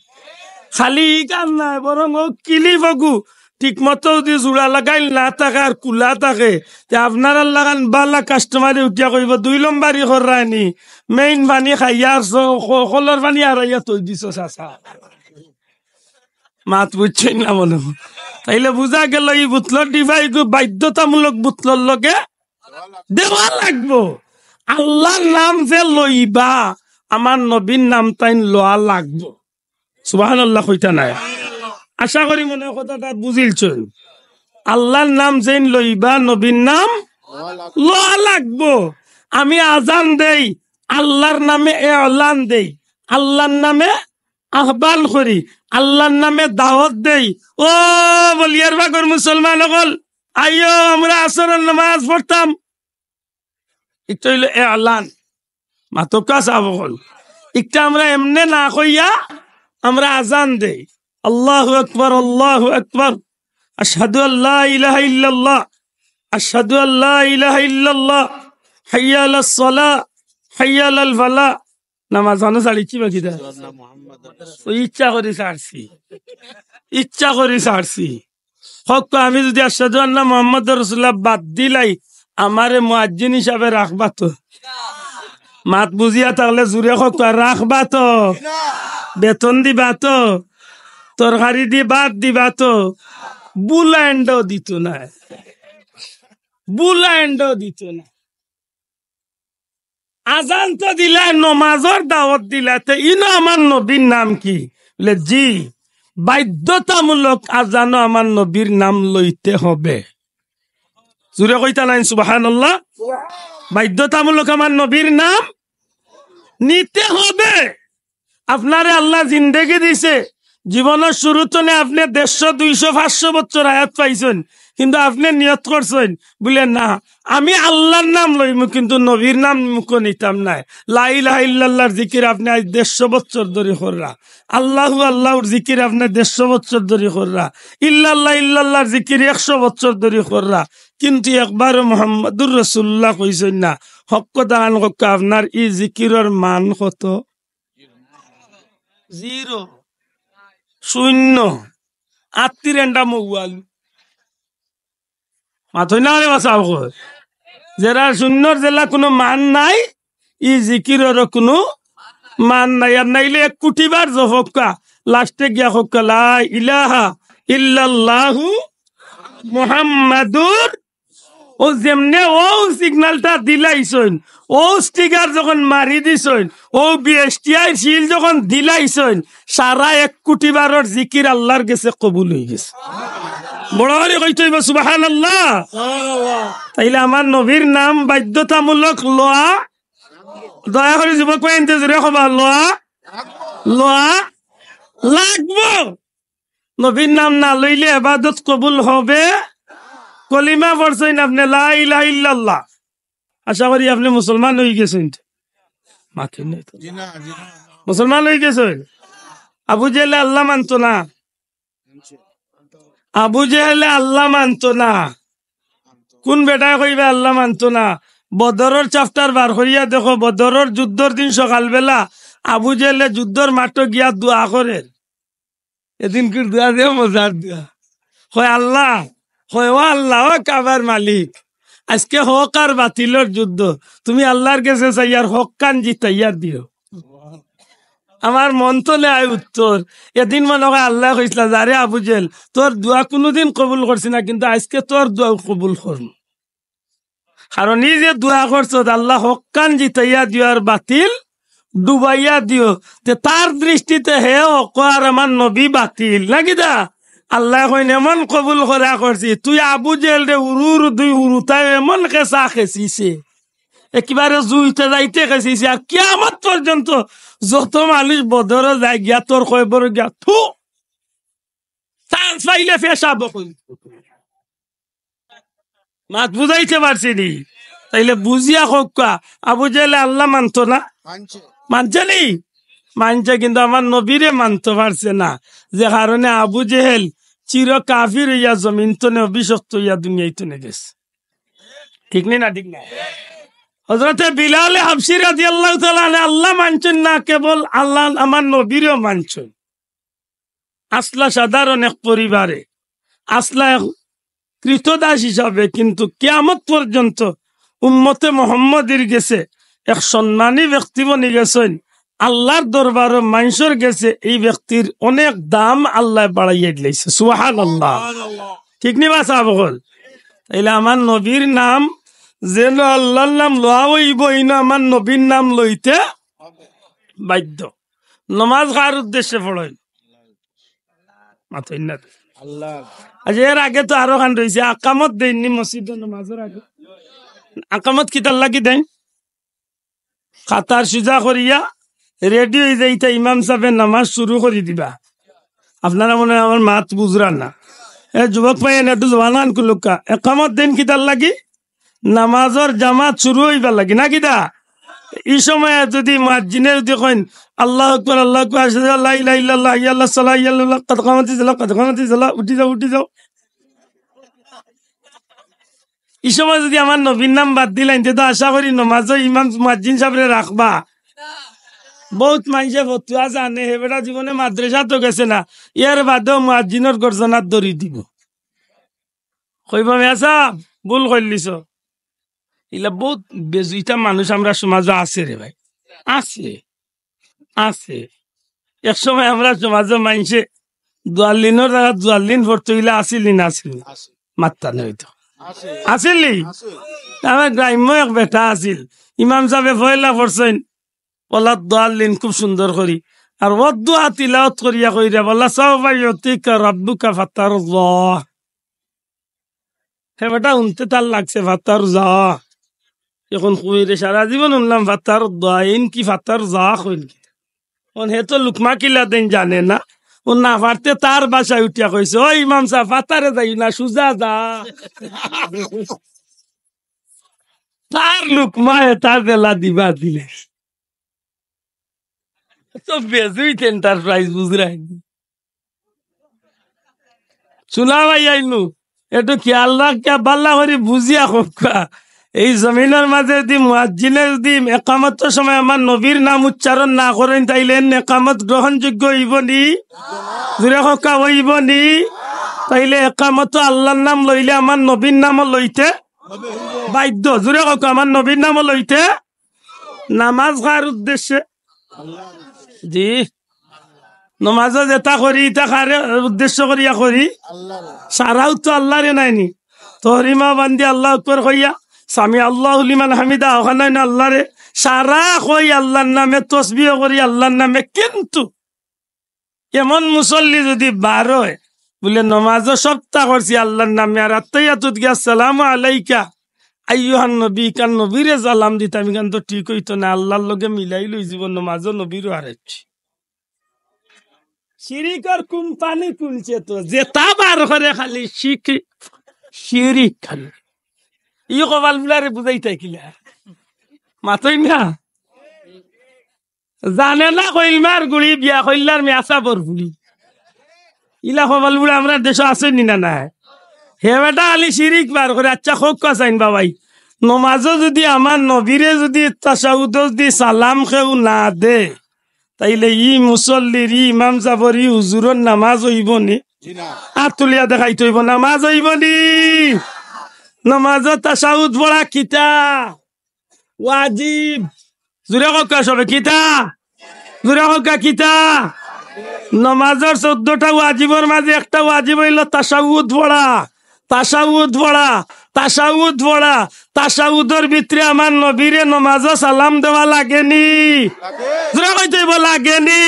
খালি ইখান নায়, বরং অউ কিলিপ অগু ঠিক মতো যদি জুড়া লাগাইল না থাকে আর খুলা থাকে, তে আপনারার লাখান ভালা কাস্টমারে উঠিয়া কইবো, "দুই লম্বারি কররায় নি, মেইন পানি খাইয়া আর স-, ক-, কলর পানি হারাইয়া থই দিছো চাচা।" মাত বুঝছইন না মনো। তাইলে বুঝা গেল ই বুতলর ডিফা ইগু বাধ্যতামূলক বুতলর লগে দেওয়া লাগবো। আল্লার নাম যে লইবা, আমার নবীর নাম তাইন লওয়া লাগবো। সুবহানাল্লাহ কইতা নায়? আশা করি মনে কথাটা বুঝিলছইন। আল্লার নাম যেইন লইবা, নবীর নাম লওয়া লাগবো। আমি আজান দেই, আল্লার নামে এলান দেই, আল্লার নামে আহ্বান করি, আল্লার নামে দাওয়াত দেই। ও বলিয়ার বাগর মুসলমান অকল, আইও, আমরা আসরর নামাজ পড়তাম। ইটা অইলো এলান। মাতউক্কা সাব অকল। ইটা আমরা এমনে না কইয়া আমরা আজান দেই। আল্লাহু আকবার, আল্লাহু আকবার। আশহাদু আল্লা ইলাহা ইল্লাল্লাহ। আশহাদু আল্লা ইলাহা ইল্লাল্লাহ। হাইয়া আলাস সালাহ, হাইয়া আলাল ফালাহ। নামাজ আনো ছাড়িছি বাকি দা। অউ ইচ্ছা করি ছাড়ছি। ইচ্ছা করি ছাড়ছি। হক, আমি যদি আশহাদু আন্না মুহাম্মাদুর রাসূলুল্লাহ বাদ দিলাই, আমারে মুয়াজ্জিন হিসাবে রাখবা তো? মাত বুঝিয়া থাকলে জুরে কউক্কা, রাখবা তো? বেতন দিবা তো? তরকারি দি ভাত দিবা তো? বুলাইন্ডও দিত না। বুলাইন্ডও দিত না। আজান তো দিলা, নমাজর দাওয়াত দিলা, তে ইনো আমার নবীর নাম কি? বলে, জি, বাধ্যতামূলক আজানো আমার নবীর নাম লইতে হবে। জুরে কইতা নাইন সুবহানাল্লাহ। বাধ্যতামূলক আমার নবীর নাম নিতে হবে। আপনারে আল্লায় জিন্দেগি দিছে, জীবনর শুরু তনে আপনে দেড়শো, দুইশো, পাঁচশো বছর হায়াত পাইছইন, কিন্তু আপনে নিয়ত করছইন, বুলে, না, আমি আল্লার নাম লইমু, কিন্তু নবীর নাম মুখো নিতাম নায়। লা ইলাহা ইল্লাল্লাহর জিকির আপনে আইজ দেড়শো বছর ধরি কররা, আল্লাহু আল্লাহুর জিকির আপনে দেড়শো বছর ধরি কররা, ইল্লাল্লাহ ইল্লাল্লাহর জিকির একশো বছর ধরি কররা, কিন্তু একবারও মুহাম্মাদুর রাসূলুল্লাহ কইছইন না। হক কথা খান কউক্কা, আপনার ই জিকিরর মান কত? জিরো, শূন্য। আত্তির এন্ডা মৌয়াল। মাতইন না রে বাসা, কয়, যেরা শূন্যর যেলা কুনু মান নাই, ই জিকিররও কুনু মান নাই। আর নাইলে এক কুটি বার জপউক্কা, লাস্টে গিয়া কউক্কা, লা ইলাহা ইল্লাল্লাহু মুহাম্মাদুর। ও যেমনে ও সিগনালটা দিলাইছইন, ও স্টিকার যখন মারি দিছইন, ও বিএসটিআইর সিল যখন দিলাইছইন, সারা এক কুটি বারর জিকির আল্লার গেছে কবুল অইগেছে। বড় করি কইতে অইবো সুবহানাল্লাহ। তাইলে আমার নবীর নাম বাধ্যতামূলক লওয়া, দয়া করি যুবক ভাইয়াইন্তে জুরে কবা, লওয়া, লওয়া লাগবো। নবীর নাম না লইলে এবাদত কবুল হবে? কলিমা পড়ছইন আপনে, লা ইলাহা ইল্লাল্লাহ। আশা করি আপনে মুসলমান অইগেছইন। মাতইন না তো। জি না, জি না। মুসলমান অইগেছইন। আবু জেহেলে আল্লা মানতো না। আবু জেহেলে আল্লা মানতো না। কুন বেটায় কইবা আল্লা মানতো না? বদরর chapter বার করিয়া দেখো, বদরর যুদ্ধর দিন সকালবেলা আবু জেহেলে যুদ্ধর মাঠো গিয়া দোয়া করের। এদিনকুর দোয়া যে মজার দোয়া। কয়, আল্লা, কয়, ও আল্লা, ও কাবার মালিক, আইজকে হক আর বাতিলর যুদ্ধ, তুমি আল্লার গেছে চাইয়ার হকখান জিতাইয়া দিও। আমার মন তনে আয় উত্তর। এদিন মনো কয় আল্লায় কইছলা, যারে আবু জেহেল, তোর দোয়া কুনুদিন কবুল করছি না, কিন্তু আইজকে তোর দোয়াও কবুল করমু। কারণ ই যে দোয়া করছো, আল্লা হকখান জিতাইয়া দিও আর বাতিল ডুবাইয়া দিও। তে তার দৃষ্টিতে হে হক আর আমার নবী বাতিল, নাকি দা? আল্লায় কইন, এমন কবুল করা করছি, তুই আবু জেহেলরে উরু উরু দুই উরুতায় এমন খেছা খেছিছে, একেবারে জুইতে যাইতে খেছিছে। আর কিয়ামত পর্যন্ত যত মানুষ বদরো যায় গিয়া তোর কবরো গিয়া থু, chance পাইলে পেশাব করি। মাত বুঝাইতে পারছি নি? তাইলে বুঝিয়া কউক্কা, আবু জেহেলে আল্লা মানতো না? মানছে। মানছে নি? মানছে, কিন্তু আমার নবীরে মানতো পারছে না, যে কারণে আবু জেহেল চির কাফির অইয়া জমিন তনে অভিশপ্ত অইয়া দুনিয়াই তনে গেছে। ঠিক নি না? ঠিক না? হজরতে বিলালে হাবশি রাদিয়াল্লাহু তাআলা আনহু আল্লা মানছইন না, কেবল আল্লা আমার নবীরেও মানছইন। আছলা সাধারণ এক পরিবারে, আছলা এক কৃতদাস হিসাবে, কিন্তু কিয়ামত পর্যন্ত উম্মতে মোহাম্মদীর গেছে এক সম্মানী ব্যক্তি বনি গেছইন। আল্লার দরবারো মানষর গেছে এই ব্যক্তির অনেক দাম আল্লায় বাড়াইয়া দিলাইছে। সুবহানাল্লাহ। ঠিক নি বা সাব অকল? তাইলে আমার নবীর নাম যেন আল্লার নাম লওয়া অইবো, ইনো আমার নবীর নাম লইতে বাধ্য। নমাজ কার উদ্দেশ্যে পড়ইন? মাতইন না। আল্লাহ। আচ্ছা, এর আগে তো আরো খান রইছে, আকামত দেইন নি মসজিদো নমাজর আগে? আকামত কিতার লাগি দেইন? কাতার সুজা করিয়া ready অইযাইতা, ইমাম সাবে নমাজ শুরু করি দিবা। আপনারা মনে অয় আমার মাত বুঝরা না। এ যুবক ভাইয়াইন, একটু জবান খান খুলউক্কা। একামত দেইন কিতার লাগি? নমাজর জামাত শুরু অইবার লাগি, নাকি দা? ই সময় যুদি মুয়াজ্জিনে যুদি কইন, "আল্লাহু আকবার, আল্লাহু আকবার, আশহাদু আল্লা ইলাহা ইল্লাল্লাহ, হাইয়া আলাস সালাহ, হাইয়া আলাল ফালাহ, কদ কামাতিস সালাহ, কদ কামাতিস সালাহ", উঠি যাও, উঠি যাও। ই সময় যুদি আমার নবীর নাম বাদ দিলাইন, তে তো আশা করি নমাজো ইমাম মুয়াজ্জিন সাবরে রাখবা। বউত মানষে ফতুয়া জানে, হে বেটা জীবনে মাদ্রাসাত গেছে না, এর বাদেও মুয়াজ্জিনর গর্জনাত দৌড়ি দিবো। কইবো, "মিয়া সাব, ভুল করিলিছো।" ইলা বউত বেজুইতা মানুষ আমরার সমাজো আছে রে ভাই, আছে, আছে। এক সময় আমরার সমাজো মাইনষে দুয়াল্লিনর জাগাত জুয়াল্লিন পড়তো, ইলা আছিল নি না আছিল নি? মাত্তা নাই তো। আছিল নি? আমরার গ্রাম্য এক বেটা আছিল, ইমাম সাবে পয়লা পড়ছইন, ওয়ালাদ দাল্লিন খুব সুন্দর করি। আর ওয়াদ্দুহা তিলাওয়াত করিয়া কইরা, "ওয়ালা সাউফা ইউতিকা রাব্বুকা ফাতারদা।" হে বেটা, হুনতে তার লাগছে ফাতারদা। এখন কইরে সারা জীবন হুনলাম ফাতারদা, এইন কি ফাতারদা কইন কি? এখন হে তো লুকমা কিলা দেইন জানে না। ও না পারতে তার বাসায় উঠিয়া কইছে, "ও ইমাম সাব, ফাতারে যাইও না, সুজা যা।" তার লুকমা হে তার বেলা দিবা দিলে। তো বেজুইত এন্টারপ্রাইজ বুঝরায়নি। চুলা ভাই আইনু, একটু খেয়াল রাখিয়া বাল্লা করি বুঝিয়া কউক্কা। এই জমিনর মাঝে যদি মুয়াজ্জিনে যদি একামতর সময় আমার নবীর নাম উচ্চারণ না করইন, তাইলে এন একামত গ্রহণযোগ্য অইবো নি? জুরে কউক্কা, অইবো নি? তাইলে একামত আল্লার নাম লইলে আমার নবীর নামও লইতে বাধ্য। জুরে কউক্কা, আমার নবীর নামও লইতে। নামাজ কার উদ্দেশ্যে? জি, নমাজো যেটা করি, ইটা কারে উদ্দেশ্য করিয়া করি? সারাও তো আল্লারে নায়নি। তহরিমা বান্দি আল্লাহু আকবার কইয়া, সামি আল্লাহু লিমান হামিদা, অখান নায়নি আল্লারে। সারা কই আল্লার নামে, তসবিহ করি আল্লার নামে, কিন্তু এমন মুসল্লি যদি বার অয়, বুলে, "নমাজো সবটা করছি আল্লার নামে, আর আত্তাহিয়াতুত গিয়া আসসালামু আলাইকা আইয়ুহান নবী, ইখান নবীরে সালাম দিতাম, ইখান তো ঠিক অইতো না, আল্লার লগে মিলাই লই জীবন, নমাজো নবীরও হারাইছি।" শিরিকর কোম্পানি খুলছে তো, যেটা বার করে খালি শিখ-, শিরিক খালি। ই কপাল বুলারে বুঝাইতায় কিলা? মাতইন না। জানে না কইলমার গুড়ি বিয়া কইল্লার মেয়াসাবর ফুড়ি। ইলা কপাল বুড়া আমরার দেশো আছইন নি না নাই? হে বেটা আলি শিরিক বার করে, আচ্ছা, কউক্কা চাইন বাবাই। নমাজো যদি আমার নবীরে যদি তাশাহুদো যদি সালাম কেউ না দে, তাইলে ই মুসল্লির, ই ইমাম সাবর, ই হুজুরর নামাজ অইবো নি? আত তুলিয়া দেখাইতে অইবো, নামাজ অইবো নি? নমাজো তাশাহুদ পড়া কিতা? ওয়াজিব। জুরে কউক্কা সবে, কিতা? জুরে কউক্কা, কিতা? নমাজর চৌদ্দটা ওয়াজিবর মাঝে একটা ওয়াজিব অইলো তাশাহুদ পড়া। তাশাহুদ পড়া, তাশাহুদ পড়া। তাশাহুদর ভিতরে আমার নবীরে নমাজো সালাম দেওয়া লাগেনি? জুরে কইতে অইবো, লাগেনি?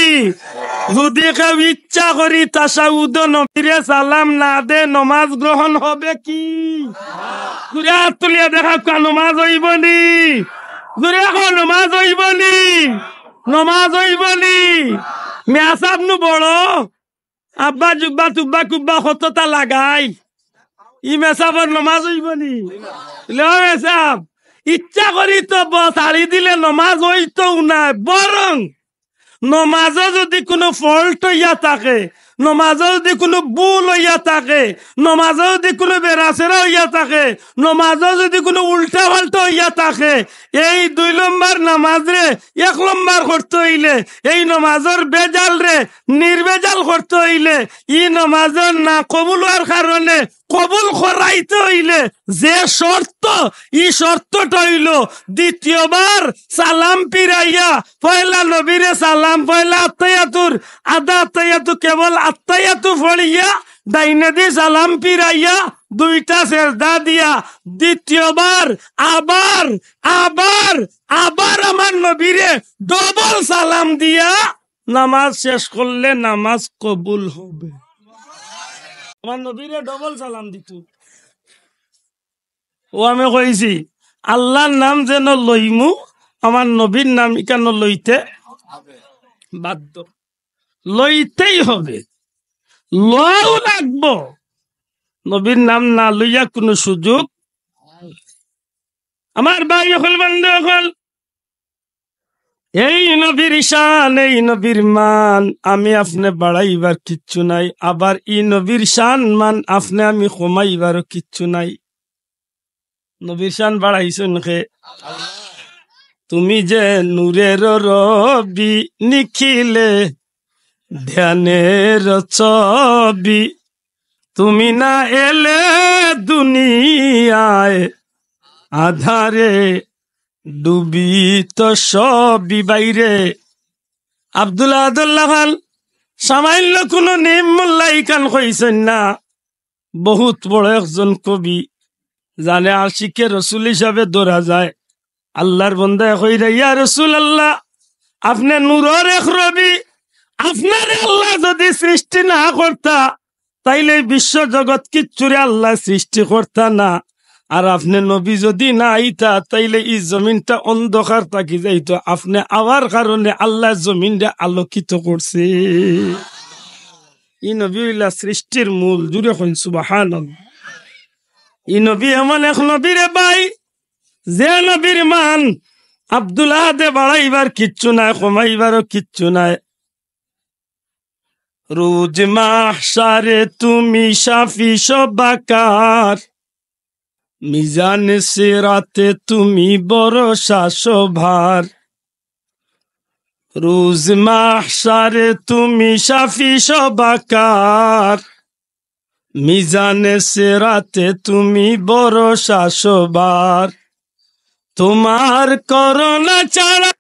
যদি কেউ ইচ্ছা করি তাশাহুদো নবীরে সালাম না দে, নমাজ গ্রহণ হবে কি? জুরে আত তুলিয়া দেখাউক্কা, নমাজ অইবো নি? জুরে কও, নমাজ অইবো নি? নমাজ অইবো নি? মেয়াসাব নু বড়, আব্বা জুব্বা তুব্বা কুব্বা কততা লাগাই, ই মেসাবর নমাজ অইবো নি? লে মেসাব, ইচ্ছা করি তো ব-, ছাড়ি দিলে নমাজ অইতো না, বরং নমাজো যদি কুনু ফল্ট অইয়া থাকে, নমাজো যদি কুনু ভুল অইয়া থাকে, নমাজো যদি কুনু বেড়াছেড়া অইয়া থাকে, নমাজো যদি কুনু উল্টা পাল্টা অইয়া থাকে, এই দুই নম্বর নামাজরে এক নম্বর করতে অইলে, এই নমাজর বেজালরে নির্বেজাল করতে অইলে, ই নমাজর না কবুল অওয়ার কারণে কবুল করাইতে অইলে যে শর্ত, ই শর্তটা অইলো দ্বিতীয়বার সালাম ফিরাইয়া, পয়লা নবীরে সালাম, পয়লা আত্তাহিয়াতুর আধা আত্তাহিয়াতু, কেবল আত্তাহিয়াতু পড়িয়া, ডাইনেদি সালাম ফিরাইয়া, দুইটা সেজদা দিয়া, দ্বিতীয়বার আবার, আবার, আবার আমার নবীরে ডবল সালাম দিয়া নামাজ শেষ করলে নামাজ কবুল হবে। আমার নবীরে ডবল সালাম দিত। ও আমি কইছি, আল্লার নাম যেন লইমু, আমার নবীর নাম ইখানো লইতে বাধ্য, লইতেই হবে, লওয়াও লাগবো। নবীর নাম না লইয়া কুনু সুযোগ। আমার ভাই অকল, বন্ধু অকল, এই নবীর শান, এই নবীর মান আমি আপনে বাড়াইবার কিচ্ছু নাই, আবার ই নবীর শান মান আপনে আমি কমাইবারও কিচ্ছু নাই। নবীর শান বাড়াইছইন কে? তুমি যে নূরের রবি, নিখিলে ধ্যানের ছবি, তুমি না এলে দুনিয়ায় আধারে ডুবিত সবই বাইরে। আব্দুল আহাদ উল্লাহ খান সামান্য কুনু নিম মোল্লা ইখান কইছইন না, বউত বড় একজন কবি, যানে আশিকে রসুল হিসাবে ধরা যায়। আল্লার বন্দায় কইরা, "ইয়া রাসুলাল্লাহ, আপনে নূরর এক রবি, আপনারে আল্লায় যুদি সৃষ্টি না করতা, তাইলে ই বিশ্ব জগত কিচ্ছুরে আল্লায় সৃষ্টি করতা না। আর আপনে নবী যুদি না আইতা, তাইলে ই জমিনটা অন্ধকার থাকি যাইতো। আপনে আওয়ার কারণে আল্লায় জমিনরে আলোকিত করছে।" ই নবী অইলা সৃষ্টির মূল। জুরে কইন সুবহানাল্লাহ। ই নবী এমন এক নবী রে ভাই, যে নবীর মান আব্দুল আহাদে বাড়াইবার কিচ্ছু নাই, কমাইবারও কিচ্ছু নাই। রোজ মাহশারে তুমি সাফি সবাকার, মিজানে সিরাতে তুমি ভরসা সবার। রোজ মাহশারে তুমি সাফি সবাকার, মিজানে সিরাতে তুমি ভরসা সবার। তোমার করুণা ছাড়া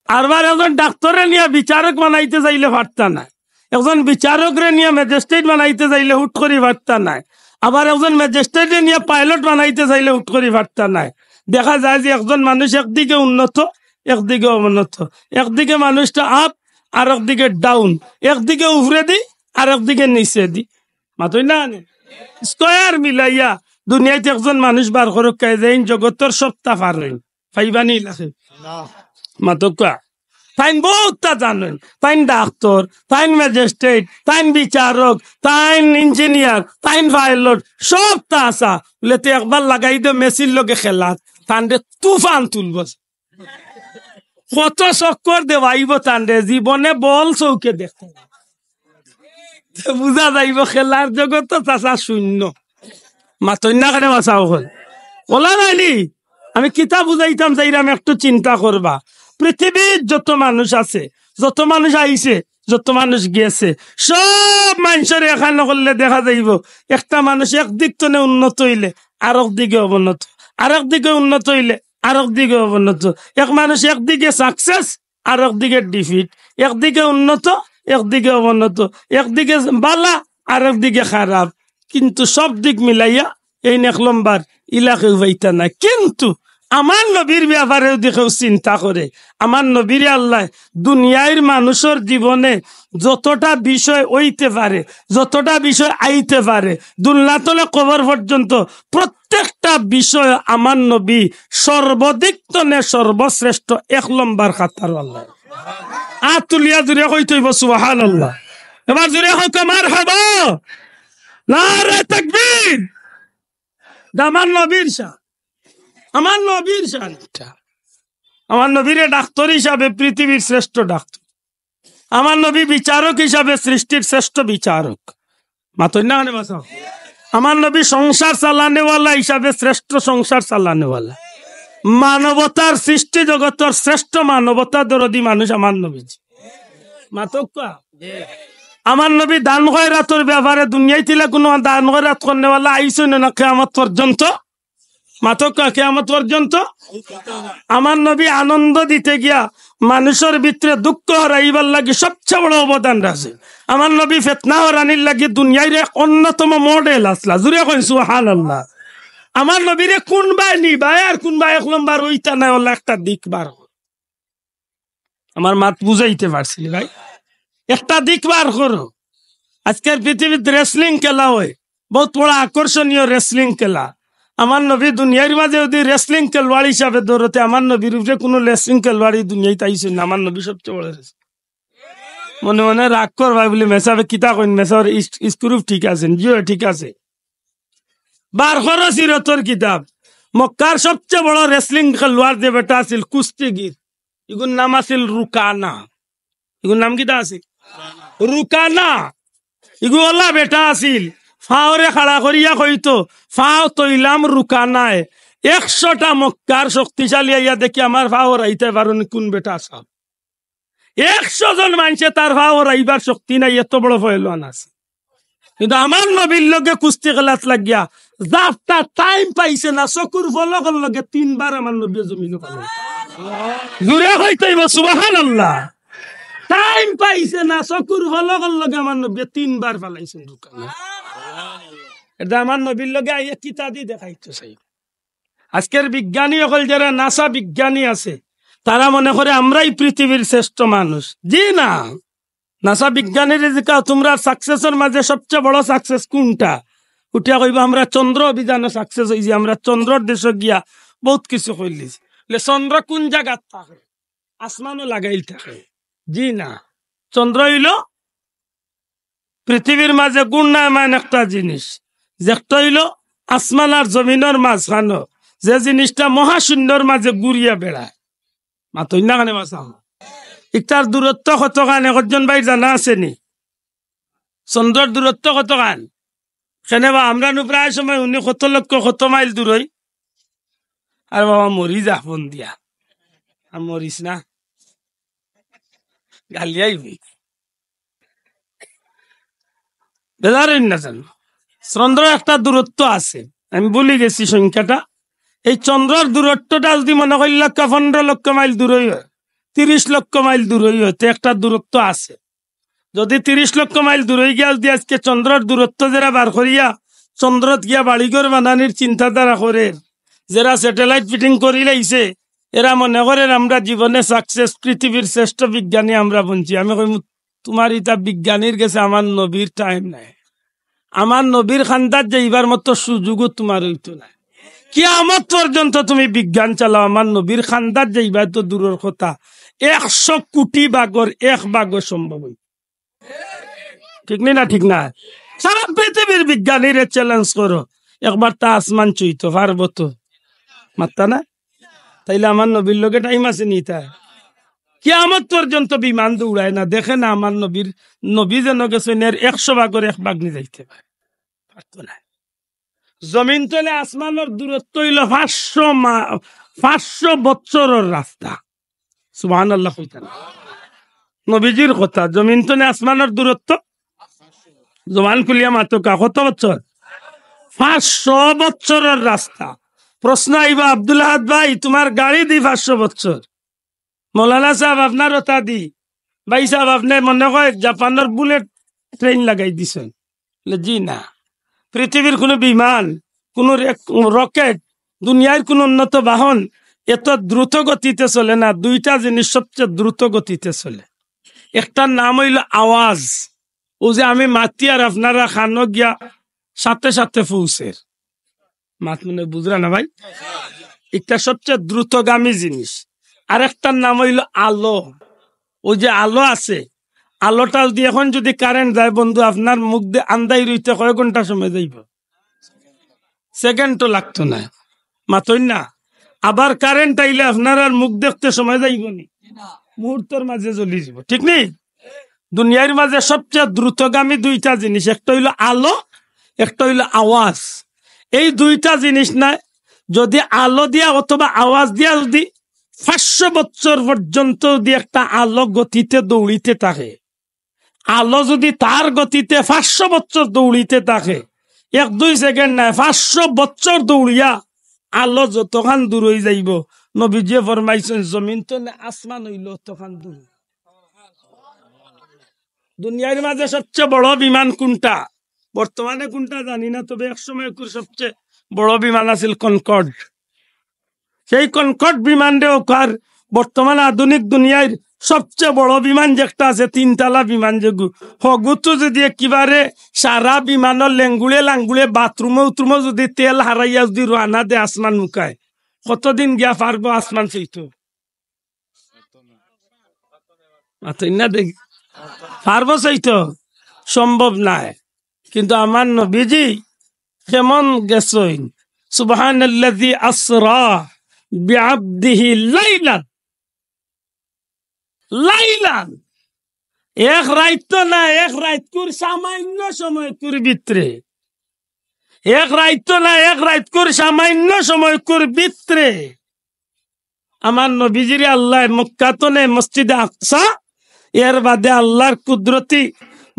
আরবার একজন ডাক্তররে নিয়া বিচারক বানাইতে চাইলে পারতা নায়, একজন বিচারকরে নিয়া ম্যাজিস্ট্রেট বানাইতে চাইলে হুট করি পারতা নায়, আবার একজন ম্যাজিস্ট্রেটরে নিয়া পাইলট বানাইতে চাইলে হুট করি পারতা নায়। দেখা যায় যে একজন মানুষ একদিকে উন্নত, একদিকে অবনত, একদিকে মানুষটা আপ, আর একদিকে ডাউন, একদিকে উপরেদি, আর একদিকে নিচেদি। মাতইন না নি? স্কয়ার মিলাইয়া দুনিয়াইত একজন মানুষ বার করউক্কা, যেইন জগতর সবতা পারইন, পাইবানি লাগে? মাতউক্কা। তাইন বউততা জানইন, তাইন ডাক্তর, তাইন ম্যাজিস্ট্রেট, তাইন বিচারক, তাইন ইঞ্জিনিয়ার, তাইন পাইলট, সবতা আছা। বুলে, তে একবার লাগাই দে মেসির লগে খেলাত, তানরে তুফান তুলবো। কত চক্কর দেওয়াইবো তানরে, জীবনে বল চউখে দেখতা নায়। তে বুঝা যাইবো খেলার জগত তো চাচা শূন্য। মাতইন না কেনে বাছা অকল? অলা নায়নি? আমি কিতা বুঝাইতাম চাইরাম, একটু চিন্তা করবা। পৃথিবীর যত মানুষ আছে, যত মানুষ আইছে, যত মানুষ গেছে, সব মানষরে এখান করলে দেখা যাইবো একটা মানুষ একদিক তনে উন্নত অইলে আরক দিকে অবনত, আরক দিকে উন্নত অইলে আরক দিকে অবনত। এক মানুষ একদিকে সাকসেস, আরক দিকে ডিফিট, একদিকে উন্নত, একদিকে অবনত, একদিকে বালা, আরক দিকে খারাপ। কিন্তু সব দিক মিলাইয়া এইন এক লম্বর, ইলা কেউ পাইতা নায়। কিন্তু আমার নবীর ব্যাপারে যদি কেউ চিন্তা করে, আমার নবীরে আল্লায় দুনিয়ার মানুষর জীবনে যতটা বিষয় অইতে পারে, যতটা বিষয় আইতে পারে, দুনিয়া তনে কবর পর্যন্ত প্রত্যেকটা বিষয় আমার নবী সর্বদিক তনে সর্বশ্রেষ্ঠ, এক লম্বর কাতারো আল্লায়। আত তুলিয়া জুরে কইতে অইবো সুবহানাল্লাহ। এবার জুরে কউক্কা মারহাবা, নারে তাকবীর। দা আমার নবীর শান, আমার নবীর শান এটা। আমার নবীরে ডাক্তর হিসাবে পৃথিবীর শ্রেষ্ঠ ডাক্তর, আমার নবী বিচারক হিসাবে সৃষ্টির শ্রেষ্ঠ বিচারক। মাতইন না কেনে বাছা? আমার নবী সংসার চালানেওয়ালা হিসাবে শ্রেষ্ঠ সংসার চালানেওয়ালা, মানবতার সৃষ্টি জগতর শ্রেষ্ঠ মানবতা দরদি মানুষ আমার নবীজি। মাতউক্কা। আমার নবী দান খয়রাতর ব্যাপারে দুনিয়াইত ইলা কুনু দান খয়রাত করনেওয়ালা আইছইন না কিয়ামত পর্যন্ত। মাতউক্কা, কিয়ামত পর্যন্ত। আমার নবী আনন্দ দিতে গিয়া মানুষর ভিতরে দুঃখ হরাইবার লাগি সবচেয়ে বড় অবদান রাখছে। আমার নবী ফিতনা হরানির লাগি দুনিয়ার এক অন্যতম মডেল আছলা। জুরে কইন সুবহানাল্লাহ। আমার নবীরে কুনবায় নিবায় আর কুনবায় এক লম্বর অইতা নায়, অলা একটা দিক বার করো। আমার মাত বুঝাইতে পারছি নি ভাই? একটা দিক বার করো। আজকের পৃথিবীত রেসলিং খেলা অয়, বউত বড় আকর্ষণীয় রেসলিং খেলা। আমার নবী দুনিয়ার মাঝে যদি রেসলিং খেলোয়াড় হিসাবে ধরো তে, আমার নবীর উপরে কুনু রেসলিং খেলোয়াড় ই দুনিয়াইত আইছইন না, আমার নবী সবচেয়ে বড় রেসলিং। মনে মনে রাগ করবায় বুলি মেসাবে কিতা কইন, মেসাবর ইস-, ইস্কুরুফ ঠিক আছে, জিও ঠিক আছে। বার করো সিরতর কিতাব, মক্কার সবচেয়ে বড় রেসলিং খেলোয়াড় যে বেটা আছিল, কুস্তিগির, ইগুর নাম আছিল রুকানা। ইগুর নাম কিতা আছিল? রুকানা। ইগু অলা বেটা আছিল, ফাওরে খাড়া করিয়া কইতো, "ফাও তইলাম রুকানায়, একশোটা মক্কার শক্তিশালী আইয়া দেখি আমার ফাও হরাইতায় পারইন কুন বেটা সাব।" একশো জন মানষে তার ফাও হরাইবার শক্তি নাই, এত বড় পহেলওয়ান আছে। কিন্তু আমার নবীর লগে কুস্তি খেলাত লাগিয়া যারটা টাইম পাইছে না, চকুর পলকর লগে তিনবার আমার নবী জমিনো ফালাইছে। জুরে কইতে অইবো সুবহানাল্লাহ। টাইম পাইছে না, চকুর পলকর লগে আমার নবী তিনবার ফালাইছইন রুকানা। এটা আমার নবীর লগে আইয়া কিতা দি দেখাইতো চাই। আজকের বিজ্ঞানী অকল যারা নাসা বিজ্ঞানী আছে, তারা মনে করে আমরাই পৃথিবীর শ্রেষ্ঠ মানুষ। জি না, নাসা বিজ্ঞানীরে জিকাও, "তুমরার সাকসেসর মাঝে সবচেয়ে বড় সাকসেস কুনটা?" উঠিয়া কইবা, "আমরা চন্দ্র অভিযানো সাকসেস অইছি, আমরা চন্দ্রর দেশো গিয়া বউত কিছু করিলিছি।" বলে, "চন্দ্র কুন জাগাত থাকে? আসমানো লাগাইল থাকে?" জি না, চন্দ্র অইলো পৃথিবীর মাঝে ঘূর্ণায়মান একটা জিনিস, যেটা অইলো আসমান আর জমিনর মাঝখানো, যে জিনিসটা মহাশূন্যর মাঝে ঘুরিয়া বেড়ায়। মাতইন না কেনে বাছা? ইটার দূরত্ব কতখান একজন ভাইর জানা আছে নি? চন্দ্রর দূরত্ব কতখান? কেনে বা আমরা নু প্রায় সময় হুনি কত লক্ষ কত মাইল দূরই। আর বাবা মরি যা ফোন দিয়া, আর মরিস না, গালি আইবি। বেজার অইন না জানো, চন্দ্র একটা দূরত্ব আছে, আমি ভুলি গেছি সংখ্যাটা। এই চন্দ্রর দূরত্বটা যদি মনে করি লক্ষ, পনেরো লক্ষ মাইল দূরই হয়, তিরিশ লক্ষ মাইল দূরই অয়, তে একটা দূরত্ব আছে। যদি তিরিশ লক্ষ মাইল দূরই গিয়া যদি আজকে চন্দ্রর দূরত্ব যেরা বার করিয়া চন্দ্রত গিয়া বাড়িঘর বানানির চিন্তাধারা করের, যেরা satellite fitting করি লাইছে, এরা মনে করের আমরা জীবনে success, পৃথিবীর শ্রেষ্ঠ বিজ্ঞানী আমরা বনছি। আমি কইমু, তুমার ইতা বিজ্ঞানীর গেছে, আমার নবীর time নাই। আমার নবীর খান্দাত যাইবার মতো সুযোগও তুমার অইতো নায়। কিয়ামত পর্যন্ত তুমি বিজ্ঞান চালাও, আমার নবীর খান্দাত যাইবার তো দূরর কথা, একশো কোটি ভাগর এক ভাগও সম্ভব অইতো। ঠিক নি না? ঠিক না? সারা পৃথিবীর বিজ্ঞানীরে challenge করো, একবার তা আসমান ছুইতো পারবো তো? মাত্তা না? তাইলে আমার নবীর লগে time আছে নি তা? কিয়ামত পর্যন্ত বিমান দৌড়ায় না, দেখে না আমার নবীর, নবী যেন গেছইন এর একশো ভাগর এক ভাগ নি যাইতে পারে, পারতো না। জমিন তনে আসমানর দূরত্ব অইলো পাঁচশো মা-, পাঁচশো বছরর রাস্তা। সুবহানাল্লাহ কইতা না? নবীজির কথা, জমিন তনে আসমানর দূরত্ব, জবান খুলিয়া মাতউক্কা, কত বছর? পাঁচশো বছরর রাস্তা। প্রশ্ন আইবা, "আব্দুল আহাদ ভাই, তুমার গাড়ি দি পাঁচশো বছর।" মৌলানা সাব, আপনার ওটা দি। ভাই সাব, আপনে মনে কয় জাপানর bullet train লাগাই দিছইন? বলে, "জি না।" পৃথিবীর কুনু বিমান, কুনু রে-, rocket, দুনিয়ার কুনু উন্নত বাহন এত দ্রুত গতিতে চলে না। দুইটা জিনিস সবচেয়ে দ্রুত গতিতে চলে। একটার নাম অইলো আওয়াজ, অউ যে আমি মাতি আর আপনারা কানো গিয়া সাথে সাথে পৌঁছের। মাত মনে বুঝরা না ভাই? একটা সবচেয়ে দ্রুতগামী জিনিস। আর একটার নাম অইলো আলো। অউ যে আলো আছে, আলোটা যদি এখন যদি current যায় বন্ধু, আপনার মুখ দে-, আন্দাই রইতে কয় ঘন্টা সময় যাইবো? Second ও লাগতো না, মাতইন না। আবার current আইলে আপনার আর মুখ দেখতে সময় যাইবো নি, মুহূর্তর মাঝে জ্বলি যাইবো, ঠিক নি? দুনিয়ার মাঝে সবচেয়ে দ্রুতগামী দুইটা জিনিস, একটা অইলো আলো, একটা অইলো আওয়াজ। এই দুইটা জিনিস নাই, যদি আলো দিয়া অথবা আওয়াজ দিয়া যদি পাঁচশো বছর পর্যন্ত যদি একটা আলো গতিতে দৌড়িতে থাকে, আলো যদি তার গতিতে পাঁচশো বছর দৌড়িতে থাকে, এক দুই second নায়, পাঁচশো বছর দৌড়িয়া আলো যতখান দূর অই যাইবো, নবীজিয়ে ফরমাইছইন, জমিন তনে আসমান অইলো অতখান দূর। দুনিয়ার মাঝে সবচেয়ে বড় বিমান কুনটা? বর্তমানে কুনটা জানি না, তবে এক সময় কুর সবচেয়ে বড় বিমান আছিল Concorde। সেই Concorde বিমানরে অউকার বর্তমান আধুনিক দুনিয়ার সবচেয়ে বড় বিমান যেটা আছে, তিনতলা বিমান যেগু, হগুতো যদি একেবারে সারা বিমানর লেঙ্গুড়ে লাঙ্গুড়ে বাথরুমো উথরুমো যদি তেল হারাইয়া যদি রওয়ানা দে আসমান মুখায়, কতদিন গিয়া পারবো আসমান ছইতো? মাতইন না দেখি। পারবো ছইতো? সম্ভব নায়। কিন্তু আমার নবীজি কেমন গেছইন? সুবহানাল্লাযী আসরা বিআবদিহি লাইলান। লাইলান। এক রাইত তো না, এক রাইতকুর সামান্য সময়কুর ভিতরে। এক রাইত তো না, এক রাইতকুর সামান্য সময়কুর ভিতরে। আমার নবীজিরে আল্লায় মক্কা তনে মসজিদে আকসা, এর বাদে আল্লার কুদরতি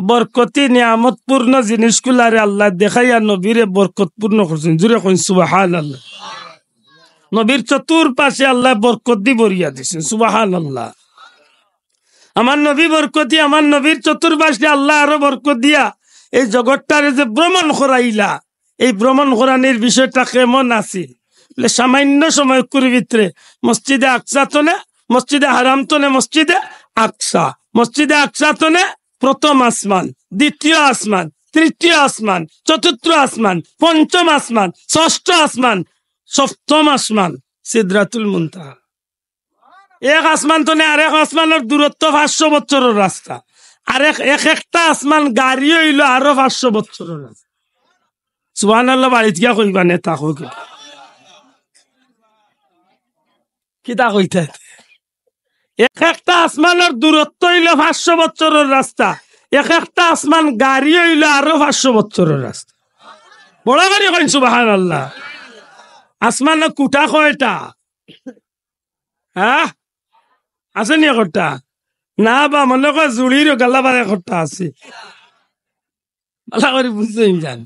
বরকতি নিয়ামতপূর্ণ জিনিসগুলারে আল্লায় দেখাইয়া নবীরে বরকতপূর্ণ করছইন। জুরে কইন সুবহানাল্লাহ। নবীর চতুর্পাশে আল্লায় বরকত দি ভরিয়া দিছইন। সুবহানাল্লাহ। আমার নবী বরকতি, আমার নবীর চতুর্পাশে আল্লায় আরো বরকত দিয়া এই জগতটারে যে ভ্রমণ করাইলা, এই ভ্রমণ করানির বিষয়টা কেমন আছিল? বলে, সামান্য সময়কুর ভিতরে মসজিদে আকসা তনে, মসজিদে হারাম তনে মসজিদে আকসা, মসজিদে আকসা তনে প্রথম আসমান, দ্বিতীয় আসমান, তৃতীয় আসমান, চতুর্থ আসমান, পঞ্চম আসমান, ষষ্ঠ আসমান, সপ্তম আসমান, সিদরাতুল মুনতাহা। এক আসমান তনে আরেক আসমানর দূরত্ব পাঁচশো বছরর রাস্তা। আর এক, এক একটা আসমান গাড়ি অইলো আরো পাঁচশো বছরর রাস্তা। সুবহানাল্লাহ বাড়িত গিয়া কইবা নে, তা কও কি? কিতা কইতা? এক একটা আসমানর দূরত্ব অইলো পাঁচশো বছরর রাস্তা, এক একটা আসমান গাড়ি অইলো আরো পাঁচশো বছরর রাস্তা। বড় করি কইন সুবহানাল্লাহ। আসমানর কুটা কয়টা? হ্যাঁ, আছে নি একটা? না বা মনে কয় জুড়ির গালাবার একটা আছে। ভালা করি বুঝছইন জান।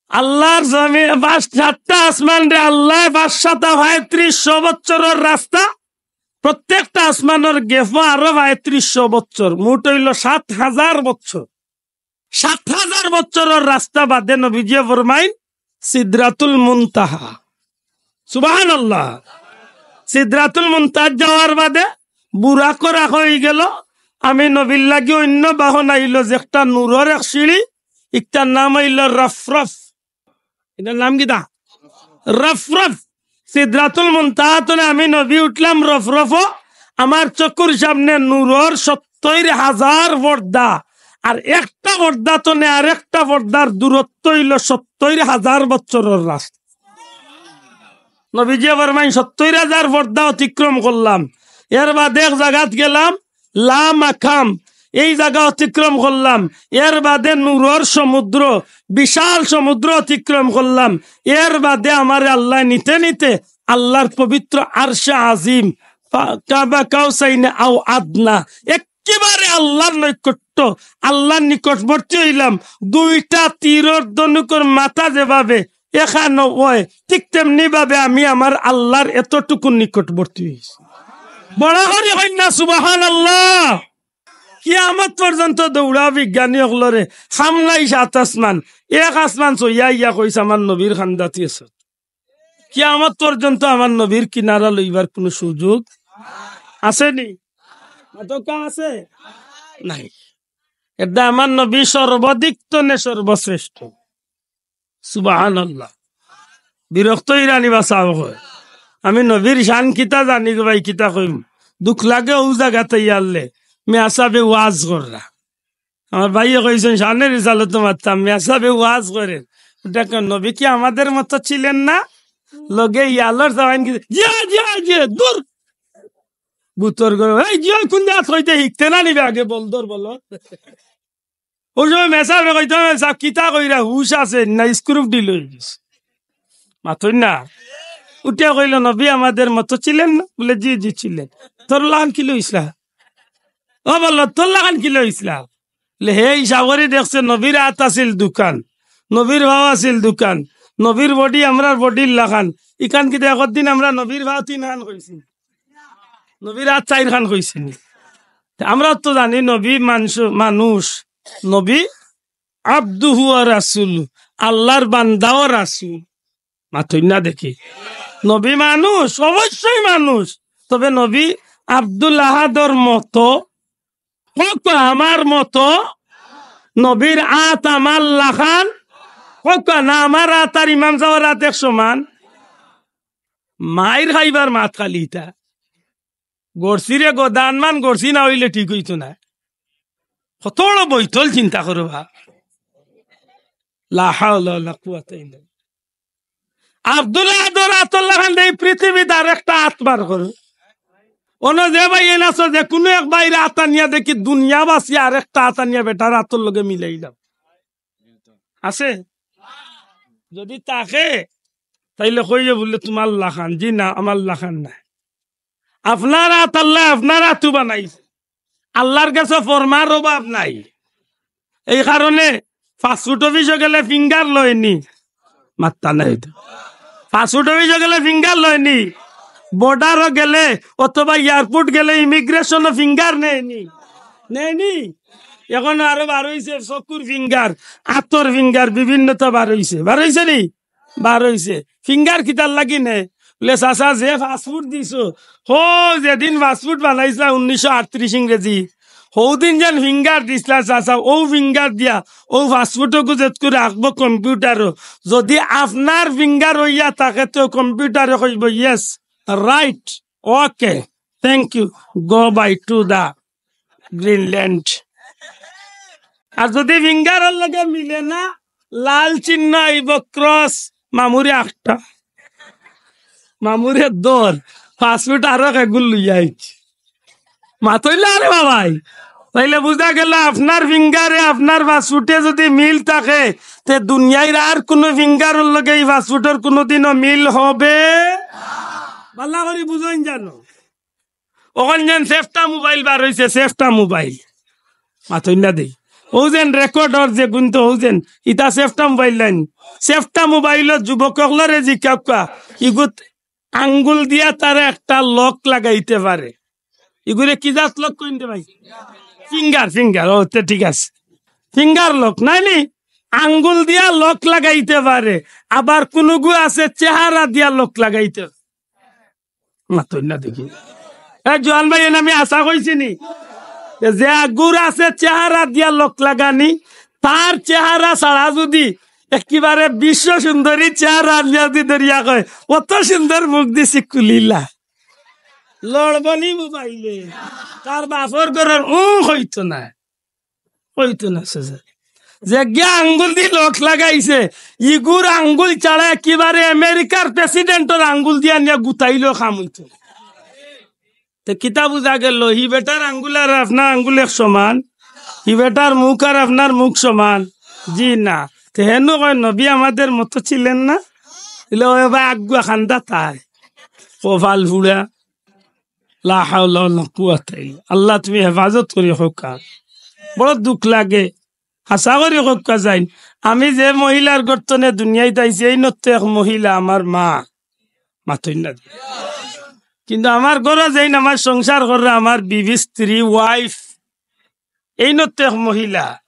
আল্লার জমিন, পাঁচ সাতটা আসমানরে আল্লায় পাঁচ সাতা পঁয়ত্রিশশো বছরর রাস্তা প্রত্যেকটা আসমানর গেফো আরো পঁয়ত্রিশশো বছর, মোট অইলো সাত হাজার বছর। সাত হাজার বছরর রাস্তা বাদে নবীজিয়ে ফরমাইন সিদরাতুল মুনতাহা। সুবহানাল্লাহ। সিদরাতুল মুনতাহা যাওয়ার বাদে বুরাকো রাখা অইগেলো। আমি নবীর লাগি অইন্য বাহন আইলো, যে একটা নূরর এক সিঁড়ি, ইকটার নাম অইলো রফরফ। ইটার নাম কিতা? রফরফ। সিদরাতুল মুনতাহা তনে আমি নবী উঠলাম রফরফো। আমার চকুর সামনে নূরর সত্তইর হাজার পর্দা, আর একটা পর্দা তনে আরেকটা পর্দার দূরত্ব অইলো সত্তইর হাজার বছরর রাস্তা। নবীজিয়ে ফরমাইন, সত্তইর হাজার পর্দা অতিক্রম করলাম, এর বাদে এক জাগাত গেলাম, লা মাকাম, এই জাগা অতিক্রম করলাম, এর বাদে নূরর সমুদ্র, বিশাল সমুদ্র অতিক্রম করলাম, এর বাদে আমারে আল্লায় নিতে নিতে আল্লার পবিত্র আরশে আজিম, পা-, কাবা কাউসাইনে আও আদনা, একেবারে আল্লার নৈকট্য, আল্লার নিকটবর্তী অইলাম। দুইটা তীরর ধনুকর মাথা যেভাবে এখানো অয়, ঠিক তেমনি ভাবে আমি আমার আল্লার এতটুকু নিকটবর্তী অইছি। বড় করি কইন না সুবহানাল্লাহ। কিয়ামত পর্যন্ত দৌড়া বিজ্ঞানী অকলরে, সামলাই সাত আসমান, এক আসমান ছইয়া ইয়া কইছে, "আমার নবীর কান্দাত আছো।" কিয়ামত পর্যন্ত আমার নবীর কিনারা লইবার কুনু সুযোগ আছে নি? মাতকা আছে? নাই। এরদায় আমার নবী সর্বাধিক তনে সর্বশ্রেষ্ঠ। সুবহানাল্লাহ। বিরক্ত ইরানি বাসাব কয়, "আমি নবীর শান কিতা জানি গো ভাই, কিতা কইমু? দুখ লাগে অউ জাগাত আইয়ারলে।" মিয়া সাবে ওয়াজ কররা। আমার ভাইয়ে কইছইন, "শানে রিসালতো মাততাম, মিয়া সাবে ওয়াজ করের।" দেখো, নবী কি আমাদের মতো ছিলেন না? লগে ইয়ালর জওয়ান কি, "জি, জি, জি, দূর।" বুতর গরু, "এই জি, কুন জাত কইতে হিকতে না নিবে আগে, বলদর বলো।" অউ সময় মেসাবে কইতো, "মেসাব, কিতা কইরা, হুশ আছে না, স্ক্রুপ ঢিল অইগেছে?" মাতইন না। উঠিয়া কইলো, "নবী আমাদের মতো ছিলেন না?" বলে, "জি, জি, ছিলেন।" "তোর লাখান কিলা অইছলা?" ও বললো, "তোর লাখান কিলা অইছলা?" বলে, হে হিসাব করি দেখছে, নবীর আত আছিল দুখান, নবীর পাও আছিল দুখান, নবীর বডি আমরার বডির লাখান। ইখান কিতা একদিন আমরা নবীর পাও তিনখান কইছি, নবীর আত চাইরখান কইছি নি? তে আমরা তো জানি নবী মানুষ, মানুষ, নবী আব্দুহু ওয়া রাসূল, আল্লার বান্দা ও রাসূল। মাতইন না দেখি। নবী মানুষ, অবশ্যই মানুষ। তবে নবী আব্দুল আহাদর মতো, কউক্কা আমার মতো, নবীর আত আমার লাখান, কউক্কা না আমার আত আর ইমাম সাবর আত এক সমান। মাইর খাইবার মাত খালি ইতা। গড়ছি রে গদান মান গড়ছি না অইলে ঠিক অইতো না। কত বড় বৈতল চিন্তা করো বা। লা হাওলা ওয়ালা কুওয়াতা ইল্লা বিল্লাহ। আব্দুল আহাদর আতর লাখান দেই পৃথিবীত আরেকটা আত বার করো। অনো যে ভাইয়াইন আছো, যে কুনু এক ভাইর আত আনিয়া দেখি দুনিয়াবাসী আরেকটা আত আনিয়া বেটার আতর লগে মিলাইলাও। আছে? যদি থাকে, তাইলে কইও বুলে, "তুমার লাখান।" জি না, আমার লাখান নায়। আপনার আত আল্লায় আপনার আতু বানাইছে। আল্লার গেছে ফরমার অভাব নাই। এই কারণে পাসপোর্ট অফিসো গেলে ফিঙ্গার লয়নি, মাত্তা নাই তো। পাসপোর্ট অফিসো গেলে ফিঙ্গার লয়নি, বর্ডারো গেলে অথবা এয়ারপোর্ট গেলে ইমিগ্রেশনো ফিঙ্গার নেয়নি, নেয়নি। এখন আরো বার অইছে চকুর ফিঙ্গার, আতর ফিঙ্গার, বিভিন্নতা বার অইছে, বার অইছে নি? বার অইছে। ফিঙ্গার কিতার লাগি নে? বুলে, "চাচা, যে পাসপোর্ট দিছো, হো যেদিন পাসপোর্ট বানাইছলা উনিশশো আটত্রিশ ইংরেজি, হৌদিন যেন ফিঙ্গার দিছলা চাচা, অউ ফিঙ্গার দিয়া অউ পাসপোর্টগু যেতকু রাখবো কম্পিউটারো, যদি আপনার ফিঙ্গার অইয়া থাকে, তে কম্পিউটারে কইবো, 'Yes, right, okay, thank you, go by to the Greenland.' আর যদি ফিঙ্গারর লগে মিলে না, লাল চিহ্ন আইবো, ক্রস, মামুরে আটকা, মামুরে ধর, পাসপোর্ট আরো এগুল লইয়া আইছে।" মাতইলা আরে বাবাই, তাইলে বুঝা গেল আপনার ফিঙ্গারে আপনার পাসপোর্টে যদি মিল থাকে, তে দুনিয়ার আর কুনু ফিঙ্গারর লগে ই পাসপোর্টর কুনুদিনও মিল হবে? ভালা করি বুঝইন জানো। অখন যেন সেফটা মোবাইল বার অইছে, সেফটা মোবাইল। মাতইন না দেই। অউ যেন রেকর্ডর যে গুনতো, অউ যেন ইতা সেফটা মোবাইল নায়নি। সেফটা মোবাইলো যুবক অকলরে জিকাউক্কা, ইগুত আঙ্গুল দিয়া তারা একটা লক লাগাইতে পারে। ইগুরে কি জাত লক কইন রে ভাই? ফিঙ্গার, ফিঙ্গার, ও তে ঠিক আছে, ফিঙ্গার লক নাইলে আঙ্গুল দিয়া লক লাগাইতে পারে। আবার কুনুগু আছে চেহারা দিয়া লক লাগাইতে পারে। মাতইন না দেখি। এ জোয়ান ভাই, এনে আমি আশা কইছি নি যে, যে আগুর আছে চেহারা দিয়া লক লাগানি, তার চেহারা ছাড়া যদি একেবারে বিশ্ব সুন্দরী চেহারা আলিয়া দি দরিয়া কয়, অত সুন্দর মুখ দিছি কুলিলা, লড়বনি মোবাইলে, তার বাপর ঘরের উ হইতো না। হইতো না, সে যে গিয়া আঙ্গুল দি লক লাগাইছে, ইগুর আঙ্গুল ছাড়া একেবারে আমেরিকার প্রেসিডেন্টর আঙ্গুল দিয়া নিয়া গুতাইলেও কাম হইতো না। তে কিতা বুঝা গেল? হি বেটার আঙ্গুল আর আপনার আঙ্গুল এক সমান? হি বেটার মুখ আর আপনার মুখ সমান? জি না। তে হেনু কয়, নবী আমাদের মতো ছিলেন না? ইলে ওই ভাই আগুয়া খান্দা তাই। কপাল ফুড়া। লা হাওলা ওয়ালা কুওয়াতা ইল্লা। আল্লাহ, তুমি হেফাজত করি হক্কা। বড় দুখ লাগে। হাছা করি হক্কা যাইন। আমি যে মহিলার গর্তনে দুনিয়াইত আইছি, এইন তো এক মহিলা আমার মা। মাতইন না। কিন্তু আমার ঘরো যেইন আমার সংসার কররা, আমার বিবি, স্ত্রী, ওয়াইফ, এইন তো এক মহিলা।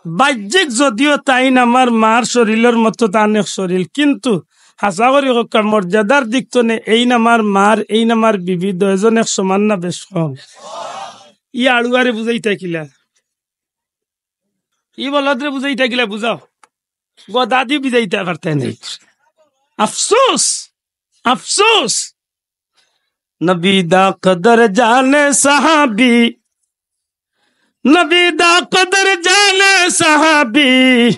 বাহ্যিক যদিও তাইন আমার মার শরীলর মতো তান এক শরীল, কিন্তু হাছা করি হক্কা মর্যাদার দিক তনে এইন আমার মার, এইন আমার বিবি, দুইজন এক সমান না বেশ কম? ই আড়ুয়ারে বুঝাইতা কিলা? ই বলদরে বুঝাইতা কিলা? বুঝাও। গদাদি বুঝাইতা পারতা নাই। আফসোস, আফসোস। নবী দা কদর জানে সাহাবী, নবী দা কদর জানে সাহাবী,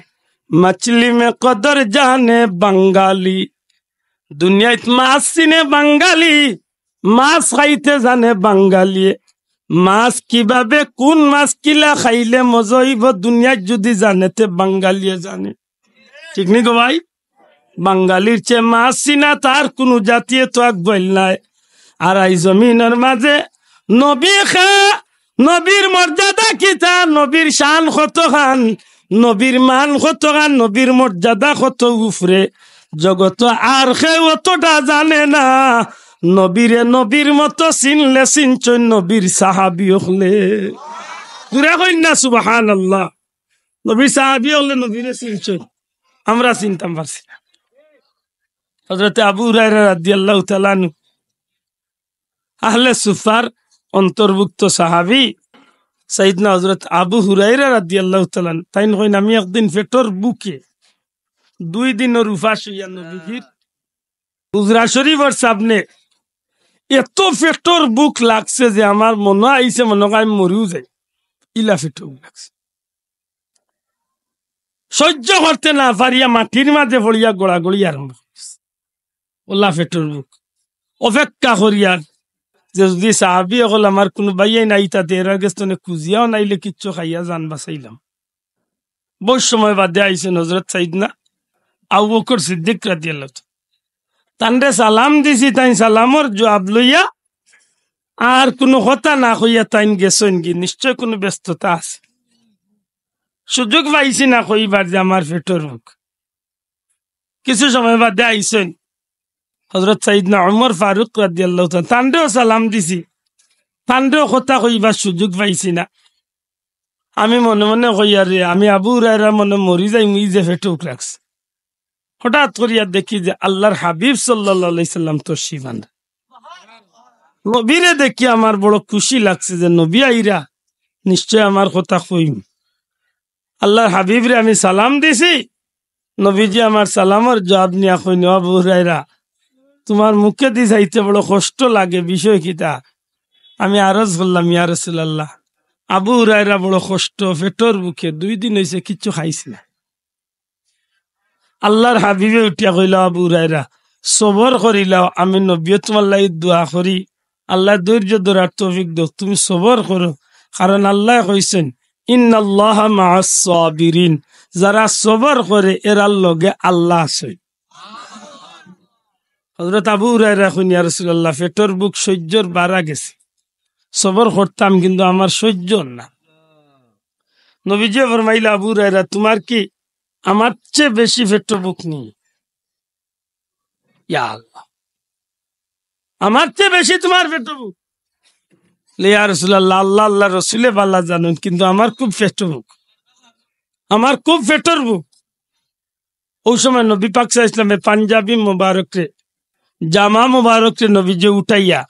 মছলি মে কদর জানে বাঙালি। দুনিয়াত মাছ চিনে বাঙালি, মাছ খাইতে জানে বাঙালিয়ে। মাছ কিভাবে, কোন মাছ কিলা খাইলে মজা অইবো, দুনিয়াত যদি জানে, তে বাঙালিয়ে জানে। ঠিক নি গো ভাই? বাঙালির চেয়ে মাছ চিনা তার কুনু জাতিয়ে তো আগুয়াইল নাই। আর এই জমিনর মাঝে নবী খা, নবীর মর্যাদা কিতা, নবীর শান কতখান, নবীর মান কতখান, নবীর মর্যাদা কত উপরে, জগতো আর কেউ অতটা জানে না। নবীরে নবীর মতো চিনলে চিনছইন নবীর সাহাবী অকলে। জুরে কইন না সুবহানাল্লাহ। নবীর সাহাবী অকলে নবীরে চিনছইন, আমরা চিনতাম পারছি না। হযরতে আবু হুরায়রা রাদিয়াল্লাহু তাআলা আনহু আহলে সুফার অন্তর্ভুক্ত সাহাবী সাইয়েদনা হযরত আবু হুরায়রা রাদিয়াল্লাহু তাআলা আনহু, তাইন কইন, আমি একদিন পেটর ভুকে দুই দিনর উপাস অইয়া নবীজির হুজরা শরীফর সামনে এত পেটর ভুক লাগছে যে আমার মনো আইছে মনো অয় আমি মরিও যাই, ইলা পেটর ভুক লাগছে। সহ্য করতে না পারিয়া মাটির মাঝে পড়িয়া গড়াগড়ি আরম্ভ করছে। অলা পেটর ভুক। অপেক্ষা করিয়ার যে যদি সাহাবী অকল আমার কুনু ভাইয়াইন আইতা তে এরার গেছ তনে খুজিয়াও নাইলে কিচ্ছু খাইয়া জান বাঁচাইলাম। বউত সময় বাদে আইছইন হযরত সাইয়েদনা আবু বকর সিদ্দিক রাদিয়াল্লাহু তাআলা। তানরে সালাম দিছি, তাইন সালামর জুয়াব লইয়া আর কুনু কথা না কইয়া তাইন গেছইন গি, নিশ্চয় কুনু ব্যস্ততা আছে। সুযোগ পাইছি না কইবার যে আমার পেটর ভুক। কিছু সময় বাদে আইছইন হযরত সাইয়েদনা ওমর ফারুক রাদিয়াল্লাহু তাআলা, তানরেও সালাম দিছি, তানরেও কথা কইবার সুযোগ পাইছি না। আমি মনে মনে কইয়ার রে, আমি আবু হুরায়রা মনে মরি যাইমু, ই যে পেটর ভুক লাগছে। হঠাৎ করিয়া দেখি যে আল্লাহর হাবিব সাল্লাল্লাহু আলাইহি সাল্লাম তশরিফ আনরা। নবীরে দেখি আমার বড় খুশি লাগছে যে নবী আইরা, নিশ্চয় আমার কথা কইম। আল্লাহর হাবিবরে আমি সালাম দিছি, নবীজি আমার সালামর জুয়াব নিয়া কইন, "ও আবু হুরায়রা, তুমার মুখেদি যাইতে বড় কষ্ট লাগে, বিষয় কিতা?" আমি আরজ করলাম, "ইয়া রাসূলুল্লাহ, আবু হুরায়রা বড় কষ্ট, পেটর ভুকে দুই দিন অইছে কিচ্ছু খাইছে না।" আল্লাহর হাবিবে উঠিয়া কইলা, "আবু হুরায়রা, সবর করিলাও, আমি নবীয়ে তুমার লাগি দোয়া করি, আল্লায় ধৈর্য ধরার তৌফিক দেউক, তুমি সবর করো, কারণ আল্লায় কইছইন, ইন্নাল্লাহা মাআস সাবিরিন, যারা সবর করে এরার লগে আল্লাহ আছে।" হযরত আবু হুরায়রা কইন, "ইয়া রাসূলুল্লাহ, পেটর ভুক সহ্যর বারা গেছে, সবর করতাম কিন্তু আমার সহ্য অর না।" নবীজিয়ে ফরমাইলা, "আবু হুরায়রা, তুমার কি আমার চেয়ে বেশি পেটর ভুক নি?" ইয়া আল্লাহ। আমার চেয়ে বেশি তুমার পেটো ভুক।" "ইয়া রাসূলুল্লাহ, আল্লাহ, আল্লাহর রসুলে ভালা জানইন, কিন্তু আমার খুব পেটো ভুক, আমার খুব পেটর ভুক।" অউ সময় নবী পাক সাল্লাল্লাহু আলাইহি ওয়াসাল্লামে পাঞ্জাবি মোবারকরে, জামা মোবারকরে নবীজিয়ে উঠাইয়া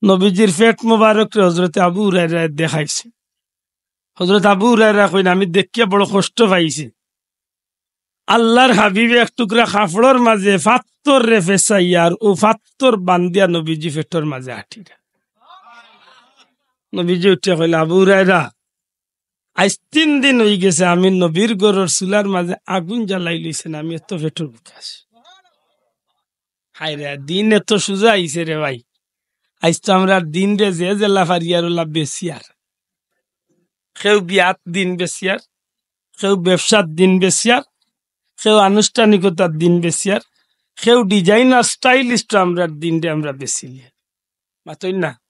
নবীজির পেট মোবারকরে হযরতে আবু হুরায়রায় দেখাইছে। হযরত আবু হুরায়রা কইন, "আমি দেখিয়া বড় কষ্ট পাইছি।" আল্লাহর হাবিবে এক টুকরা কাপড়র মাঝে ফাত্তররে ফেছাইয়া আর অউ ফাত্তর বান্ধিয়া নবীজি পেটর মাঝে আটিরা। নবীজি উঠিয়া কইলা, "আবু হুরায়রা, আইজ তিন দিন অইগেছে আমি নবীর ঘরর চুলার মাঝে আগুন জ্বালাইলিছি না, আমি এত পেটর ভুকে আছি।" হায় রে, দিন এত সুজা আইছে রে ভাই। আইজ তো আমরার দিনরে যে যেলা পারিয়ার অলা বেচিয়ার। কেউ বিয়াত দিন বেচিয়ার, কেউ ব্যবসার দিন বেচিয়ার, কেউ আনুষ্ঠানিকতার দিন বেচিয়ার, কেউ designer stylist আমরার দিনরে আমরা বেচিলিয়ার। মাতইন না?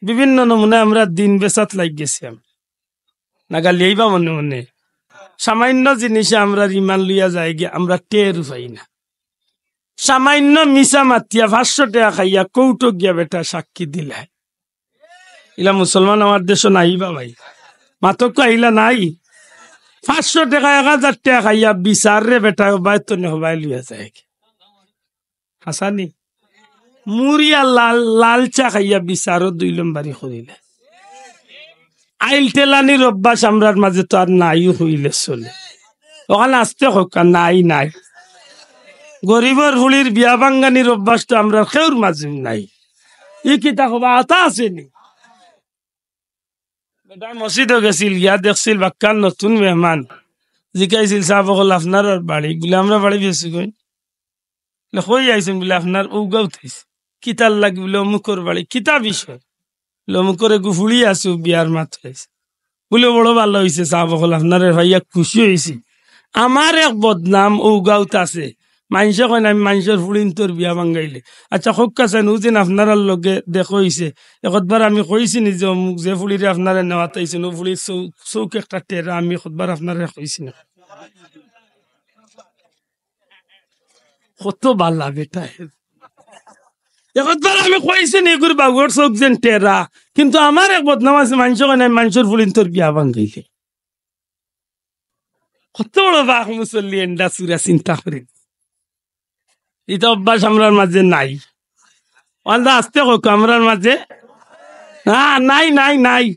বিভিন্ন নমুনায় আমরা দিন বেচাত লাগি গেছি আমরা। না গালি আইবা মনে মনে। সামান্য জিনিসে আমরার ইমান লইয়া যায়গি, আমরা টের পাই না। সামান্য মিছা মাতিয়া পাঁচশো টেকা খাইয়া কোর্টো গিয়া বেটা সাক্ষী দিলায়। ইলা মুসলমান আমার দেশো নাই বা ভাই। মাতক্কা ইলা নাই। পাঁচশো টেকা, এক হাজার টেকা খাইয়া বিচাররে বেটা হবায় তো নে হবায় লইয়া যায়গি। হাসানি? মুড়িয়া লাল, লাল চা খাইয়া বিচারও দুই লম্বারি করিলে। আইল টেলানির অভ্যাস আমরার মাঝে তো আর নাই কইলে চলে। অখান আস্তে কউক্কা, নাই, নাই। গরিবর ফুড়ির বিয়া ভাঙ্গানির অভ্যাস তো আমরার কেউর মাঝেউ নাই। ই কিতা কবা, আতা আছে নি? বেটা মসজিদো গেছিল, গিয়া দেখছিল বাক্কা নতুন মেহমান। জিকাইছিল, "সাব অকল, আপনারার বাড়ি?" বুলে, "আমরার বাড়ি বেশি কই।" বুলে, "কই আইছইন?" বুলে, "আপনার অউ গাউত আইছি।" "কিতার লাগি?" বুলে, "অমুকর বাড়ি।" "কিতা বিষয়?" বুলে, "অমুকর এগু ফুড়ি আছে, অউ বিয়ার মাত অইছে।" বুলে, "বড় ভালা অইছে সাব অকল, আপনারে পাইয়া খুশি অইছি। আমার এক বদনাম অউ গাউত আছে, মাইনষে কইন আমি মাইনষর ফুড়িন্তর বিয়া ভাঙ্গাইলে। আচ্ছা, কউক্কা চাইন, অউ যেন আপনারার লগে দেখা অইছে, একবার আমি কইছি নি যে অমুক যে ফুড়িরে আপনারে নেওয়াত আইছইন, অউ ফুড়ির চউখ, চউখ একটা টেরা, আমি একবার আপনারে কইছি না?" কত ভালা বেটা হে। একবার আমি কইছি নি, ইগুর বাউর চউখ যেন টেরা, কিন্তু আমার এক বদনাম আছে, মাইনষে কইন আমি মাইনষর ফুড়িন্তর বিয়া ভাঙ্গাইলে। কত বড় বাঘ মুসল্লি এন্ডা চুরা, চিন্তা করি। ইটা অভ্যাস আমরার মাঝে নাই। আল্লাহ আস্তে কউক্কা, আমরার মাঝে না, নাই, নাই, নাই,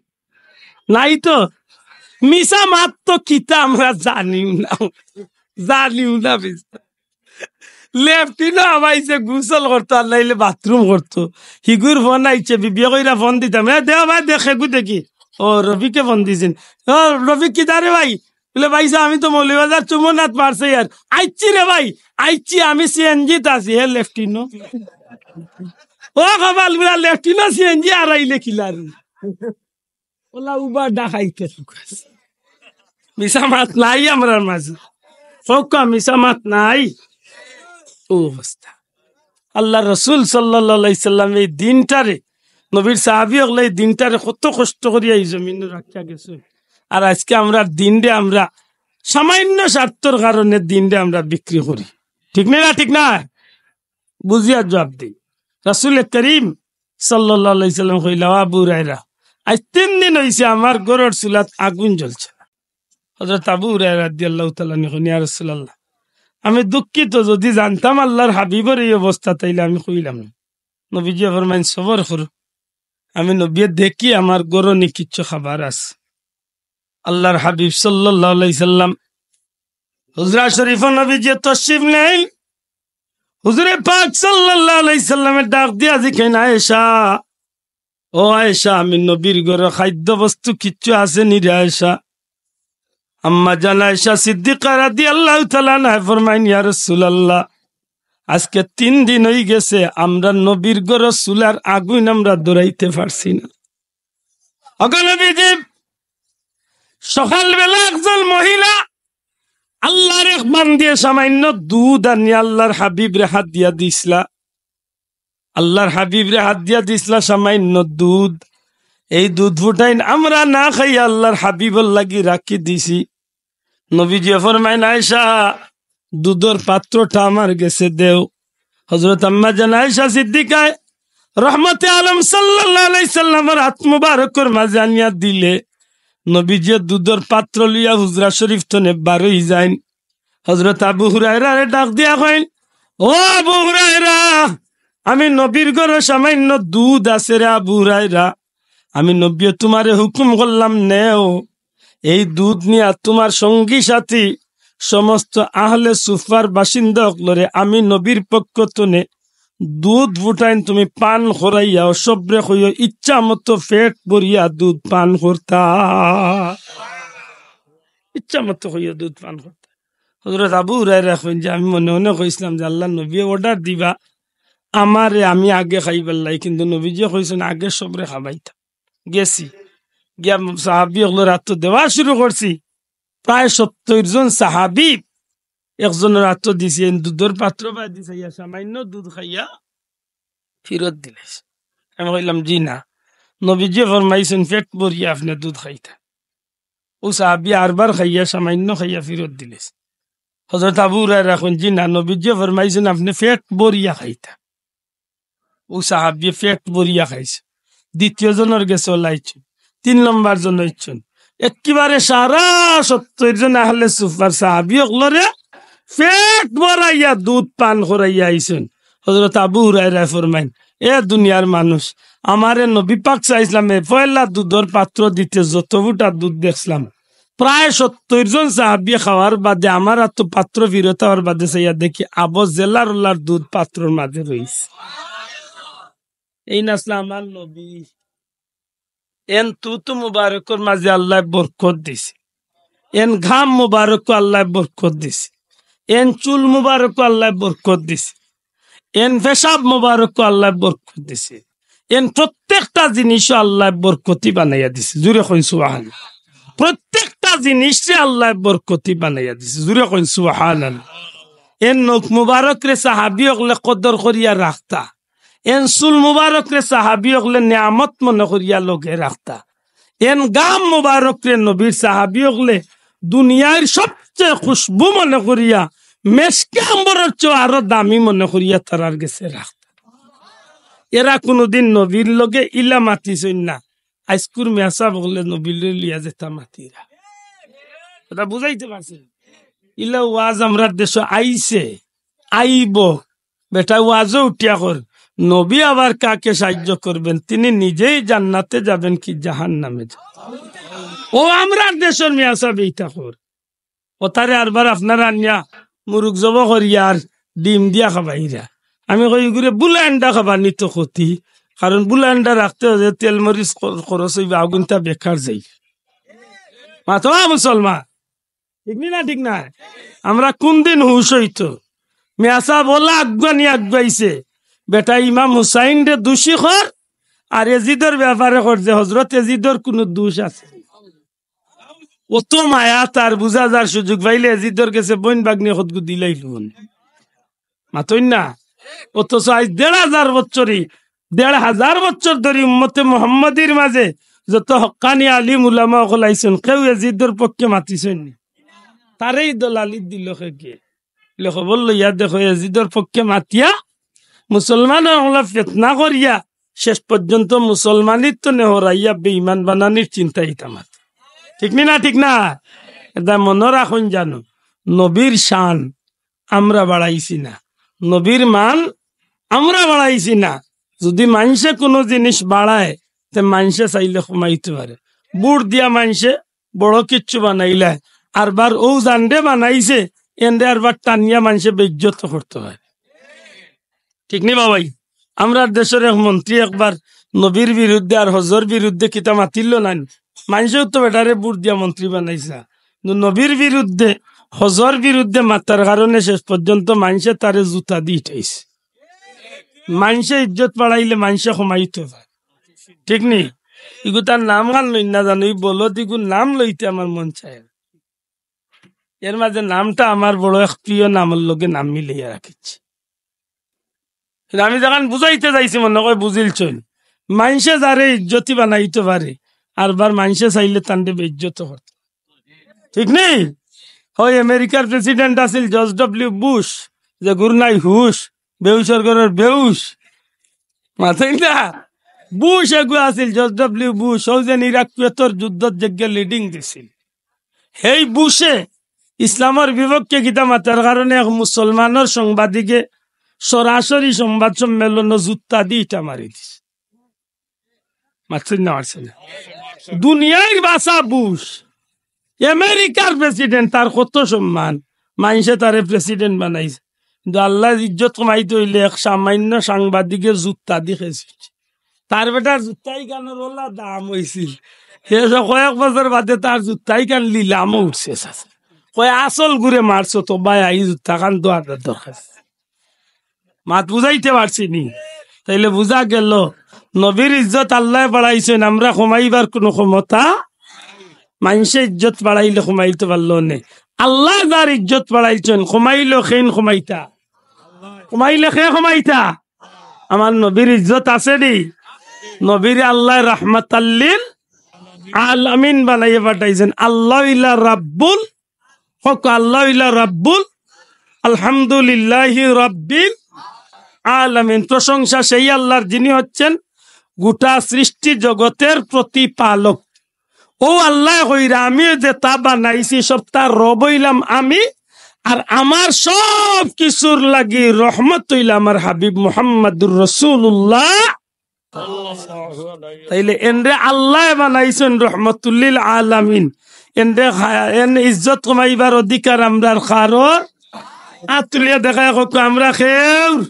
নাই তো। মিছা মাত তো কিতা আমরা জানিও না, জানিও না মিছা। লেফটিনো হামাইছে, গোসল করতো আর নাইলে বাথরুম করতো। হিগুর ফোন আইছে, বিবিয়ে কইরা ফোন দিতাম, "এ, দে ভাই, দে, হেগু দেখি।" ও, রফিকে ফোন দিছইন। "ও, রফিক, কিতা রে ভাই?" বুলে, "ভাইসাব, আমি তো মৌলভীবাজার চুমনাত মারছি আর। আইছি রে ভাই, আইছি, আমি সিএনজিত আছি।" হে লেফটিনো। ও কপাল, বুলে, "লেফটিনো সিএনজি আর আইলে কিলা রে?" ওলা উবার ডাকাইতে সুখ আছে। মিছা মাত নাই আমরার মাঝে। কউক্কা মিছা মাত নাই। অউ অবস্থা। আল্লাহর রসুল সাল্লাল্লাহু আলাইহি সাল্লামে ই দিনটারে, নবীর সাহাবী অকলে ই দিনটারে কত কষ্ট করিয়া ই জমিনো রাখিয়া গেছইন। আর আইজকে আমরার দিনরে আমরা সামান্য স্বার্থর কারণে দিনরে আমরা বিক্রি করি। ঠিক না, ঠিক না? বুঝিয়া জুয়াব দেই। রাসূলে করিম সাল্লাল্লাহু আলাইহি সাল্লাম কইলা, "ও আবু হুরায়রা, আইজ তিন দিন অইছে আমার ঘরর চুলাত আগুন জ্বলছে না।" হযরত আবু হুরায়রা রাদিয়াল্লাহু তাআলা আনহু কইন, "ইয়া রাসূলুল্লাহ, আমি দুঃখিত, যুদি জানতাম আল্লাহর হাবিবর ই অবস্থা, তাইলে আমি কইলাম না।" নবীজিয়ে ফরমাইন, "সবর করো, আমি নবীয়ে দেখি আমার ঘরো নি কিচ্ছু খাবার আছে।" আল্লাহর হাবিব সাল্লাল্লাহু আলাইহি সাল্লাম হুজরা শরীফো নবীজিয়ে তশরিফ নেইন। হুজুরে পাক সাল্লাল্লাহু আলাইহি সাল্লামে ডাক দিয়া জিকাইন, "আয়েশা, ও আয়েশা, আমি নবীর ঘরো খাদ্য বস্তু কিচ্ছু আছে নি রে আয়েশা?" আম্মা জান আয়েশা সিদ্দিকা রাদিয়াল্লাহু তাআলা আনহা ফরমাইন, "ইয়া রাসূলুল্লাহ, আইজকে তিন দিন অইগেছে আমরা নবীর ঘরো চুলার আগুইন আমরা ধরাইতে পারছি না।" ওগো নবীজি, সকালবেলা একজন মহিলা আল্লাহর এক বান্দিয়ে সামান্য দুধ আনিয়া আল্লাহর হাবিবরে হাদিয়া দিছলা। আল্লাহর হাবিবরে হাদিয়া দিছলা সামান্য দুধ। এই দুধ ফুটাইন আমরা না খাইয়া আল্লাহর হাবিবর লাগি রাখি দিছি। নবীজিয়ে ফরমাইন, "আয়েশা, দুধর পাত্রটা আমার গেছে দেও।" হযরত আম্মা জান আয়েশা সিদ্দিকায় রহমতে আলম সাল্লাল্লাহু আলাইহি সাল্লামর আত মুবারকর মাঝে আনিয়া দিলে নবীজিয়ে দুধর পাত্র লইয়া হুজরা শরীফ তনে বারই যাইন। হযরত আবু হুরায়রারে ডাক দিয়া কইন, "ও আবু হুরায়রা, আমি নবীর ঘরো সামান্য দুধ আছে রে আবু হুরায়রা, আমি নবীয়ে তুমারে হুকুম করলাম নেও, এই দুধ নিয়া তুমার সঙ্গী সাথী সমস্ত আহলে সুফার বাসিন্দা অকলরে আমি নবীর পক্ষ তনে দুধ ফুটাইন, তুমি পান করাইয়া সবরে কইও ইচ্ছা মতো পেট ভরিয়া দুধ পান করতা, ইচ্ছা মতো কইও দুধ পান করতা।" হযরত আবু হুরায়রা কইন যে আমি মনে মনে কইছলাম যে আল্লার নবীয়ে order দিবা আমারে আমি আগে খাইবার লাগি, কিন্তু নবীজিয়ে কইছইন আগে সবরে খাবাইতা। গেছি, গিয়া সাহাবী অকলর আতো দেওয়া শুরু করছি। প্রায় সত্তইর জন সাহাবী একজনর আতো দিছি, এন দুধর পাত্র বায়দি চাইয়া সামান্য দুধ খাইয়া ফিরত দিলাইছে। আমি কইলাম, "জি না, নবীজিয়ে ফরমাইছইন পেট ভরিয়া আপনে দুধ খাইতা।" অউ সাহাবী আরবার খাইয়া সামান্য খাইয়া ফিরত দিলাইছে। হযরত আবু হুরায়রা কইন, "জি না, নবীজিয়ে ফরমাইছইন আপনে পেট ভরিয়া খাইতা।" অউ সাহাবীয়ে পেট ভরিয়া খাইছে। দ্বিতীয় জনর গেছে অলাইছইন, তিন নম্বর জন অইছইন। একেবারে সারা সত্তইর জন আহলে সুফার সাহাবী অকলরে পেট ভরাইয়া দুধ পান করাইয়া আইছইন। হযরত আবু হুরায়রায় ফরমাইন, "এ দুনিয়ার মানুষ, আমারে নবী পাক সাল্লাল্লাহু আলাইহি ওয়াসাল্লামে পয়লা দুধর পাত্র দিতে যত ফুটা দুধ দেখছলাম, প্রায় সত্তইর জন সাহাবীয়ে খাওয়ার বাদে আমার আতো পাত্র ফিরত আওয়ার বাদে চাইয়া দেখি আবো জেলার ওলার দুধ পাত্রর মাঝে রইছে।" এইন আছলা আমার নবী। এন তুতু মুবারকর মাঝে আল্লায় বরকত দিছে, এন ঘাম মুবারকো আল্লায় বরকত দিছে, এন চুল মুবারকো আল্লায় বরকত দিছে, এন পেশাব মুবারকো আল্লায় বরকত দিছে, এন প্রত্যেকটা জিনিসও আল্লায় বরকতি বানাইয়া দিছে। জুরে কইন সুবহানাল্লাহ। প্রত্যেকটা জিনিসরে আল্লায় বরকতি বানাইয়া দিছে। জুরে কইন সুবহানাল্লাহ। এন নখ মুবারকরে সাহাবী অকলে কদর করিয়া রাখতা, এন চুল মুবারকরে সাহাবী অকলে নিয়ামত মনে করিয়া লগে রাখতা, এন ঘাম মুবারকরে নবীর সাহাবী অকলে দুনিয়ার সবচেয়ে খুশবু মনে করিয়া, মেশকে আম্বরর চেয়ে আরো দামি মনে করিয়া তারার গেছে রাখতা। এরা কুনুদিন নবীর লগে ইলা মাতিছইন না। আইজকুর মিয়া সাব অকলে নবীরে লইয়া যেতা মাতিরা, কথা বুঝাইতে পারছি? ইলা ওয়াজ আমরার দেশো আইছে, আইবো। বেটা ওয়াজো উঠিয়া কর, নবী আবার কাকে সাহায্য করবেন? তিনি নিজেই জান্নাতে যাবেন কি জাহান্নামে যাবেন? ও আমরার দেশর মিয়া সাব ইতা কর। অতারে আরবার আপনারা আনিয়া মুরুগ জবো করিয়া আর ডিম দিয়া খাবাইরা। আমি কই, "ইগুরে বুলা আন্ডা খাবানি তো ক্ষতি, কারণ বুলা আন্ডা রাখতে অইলে তেল মরিচ খর-, খরচ অইবা, আগুনটা বেকার যাই।" মাতো মুসলমান, ঠিক নি না? ঠিক না? আমরা কুনদিন হুশ অইতো? মিয়া সাব অলা আগুয়ানি আগুয়াইছে, বেটা ইমাম হুসাইনরে দুষি কর, আর এজিদর ব্যাপারে কর যে হজরত এজিদর কুনু দুষ আছে? অত মায়া তার, বুঝা যার সুযোগ পাইলে এজিদর গেছে বইন বাগনি কতগু দিলাইলো। মাতইন না? অথচ আইজ দেড় হাজার বছরই, দেড় হাজার বছর ধরি উম্মতে মুহাম্মাদির মাঝে যত হক্কানি আলিম উলামা অকল আইছইন, কেউ এজিদর পক্ষে মাতিছইন নি? তারেই দলালি দিল কে কে? লে খবর লইয়া দেখো, এজিদর পক্ষে মাতিয়া মুসলমান অকলরে ফিতনা করিয়া শেষ পর্যন্ত মুসলমানির তনে হরাইয়া বেঈমান বানানির চিন্তা ইতা মাতে। ঠিক নি না? ঠিক না? এটা মনো রাখইন জানো, নবীর শান আমরা বাড়াইছি না, নবীর মান আমরা বাড়াইছি না। যদি মানষে কুনু জিনিস বাড়ায়, তে মানষে চাইলে কমাইতে পারে। ভোট দিয়া মানষে বড় কিচ্ছু বানাইলায়, আরবার অউ জানরে বানাইছে, এনরে আরবার টানিয়া মানষে বেইজ্জত করতে পারে। ঠিক নি বাবাই? আমরার দেশর এক মন্ত্রী একবার নবীর বিরুদ্ধে আর হজর বিরুদ্ধে কিতা মাতিল না নি? মানষেও তো বেটারে ভোট দিয়া মন্ত্রী বানাইছে না। কিন্তু নবীর বিরুদ্ধে, হজর বিরুদ্ধে মাতার কারণে শেষ পর্যন্ত মানষে তারে জুতা দি ইটাইছে। মানষে ইজ্জত বাড়াইলে মানষে কমাইতে পারে। ঠিক নি? ইগু তার নাম গান লই না জানো, ই বলদ ইগুর নাম লইতে আমার মন চায় না। এর মাঝে নামটা আমার বড় এক প্রিয় নামর লগে নাম মিলাইয়া রাখিছি। কিন্তু আমি যেখান বুঝাইতে যাইছি, মনে কয় বুঝিলছইন, মানষে যারে ইজ্জতি বানাইতে পারে, আরবার মানষে চাইলে তানরে বেইজ্জত করতে। ঠিক নি? হয় আমেরিকার প্রেসিডেন্ট আছিল জর্জ ডব্লিউ বুশ, যেগুর নাই হুশ, বেউসর ঘরর বেউস। মাতইন না? বুশ এগু আছিল, জর্জ ডব্লিউ বুশ, অউ যে ইরাক কুয়েতর যুদ্ধত যেগিয়ে লিডিং দিছিল। হেই বুশে ইসলামর বিপক্ষে কিতা মাতার কারণে এক মুসলমানর সাংবাদিকে সরাসরি সংবাদ সম্মেলনো জুতা দি ইটা মারি দিছে। মাতছইন না, মারছে না? দুনিয়ার বাসা বুশ, আমেরিকার প্রেসিডেন্ট, তার কত সম্মান, মানষে তারে প্রেসিডেন্ট বানাইছে। কিন্তু আল্লার ইজ্জত কমাইতে অইলে এক সামান্য সাংবাদিকে জুতা দি খেছে। তার বেটার জুতা ইখানর অলা দাম অইছিল, হে কয়েক বছর বাদে তার জুতা ইখান লিলামো উঠছে। চাচা কয়, "আসল গুরে মারছো তো ভাই, ই জুতা খান দেওয়ার দরকার।" মাত বুঝাইতে পারছি নি? তাইলে বুঝা গেল, নবীর ইজ্জত আল্লায় বাড়াইছইন, আমরা কমাইবার কুনু ক্ষমতা, মানষে ইজ্জত বাড়াইলে কমাইতে পারলো নে। আল্লায় যার ইজ্জত বাড়াইছইন, কমাইলে কেইন কমাইতা? কমাইলে কে কমাইতা? আমার নবীর ইজ্জত আছে নি? নবীরে আল্লায় রাহমাতাল্লিল আলামিন বানাইয়া পাঠাইছইন। আল্লাহ ইলা রাব্বুল, হক আল্লাহ ইলা রাব্বুল, আলহামদুলিল্লাহি রাব্বিল আলামিন। প্রশংসা সেই আল্লাহর, যিনি হচ্ছেন গোটা সৃষ্টি জগতের প্রতিপালক। অউ আল্লায় কইরা, "আমি যেতা বানাইছি সবতার রব অইলাম আমি, আর আমার সব কিছুর লাগি রহমত অইলা আমার হাবিব মুহাম্মাদুর রাসূলুল্লাহ।" তাইলে এনরে আল্লায় বানাইছইন রহমতুল্লিল আলামিন। এনরে খা-, এন ইজ্জত কমাইবার অধিকার আমরার কারোর। আত তুলিয়া দেখাইয়া কউক্কা আমরা কেউর।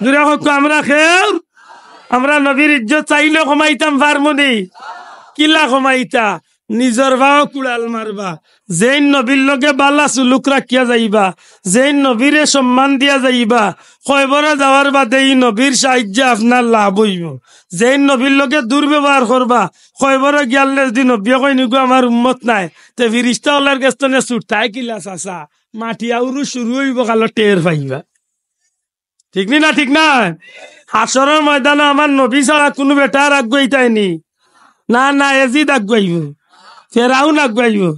জুরে কউক্কা আমরা কেউর। আমরা নবীর ইজ্জত চাইলেও কমাইতাম পারমু নি? কিলা কমাইতা? নিজর পাও কুড়াল মারবা। যেইন নবীর লগে বালা সুলুক রাখিয়া যাইবা, যেইন নবীরে সম্মান দিয়া যাইবা, কয়বরো যাওয়ার বাদে ই নবীর সাহায্যে আপনার লাভ অইবো। যেইন নবীর লগে দুর্ব্যবহার করবা, কয়বরো গিয়ালে যুদি নবীয়ে কইন, "ইগু আমার উম্মত নায়", তে ফিরিস্তা অকলর গেছ থনে ছুটতায় কিলা চাচা? মাটি আউরু শুরু অইবো, কালো টের পাইবা। ঠিক নি না? ঠিক না? হাশরর ময়দানো আমার নবী ছাড়া কুনু বেটা আর আগুয়াইতায় নি? না, না, এজিদ আগুয়াইবো, ফেরাউন আগুয়াইবো।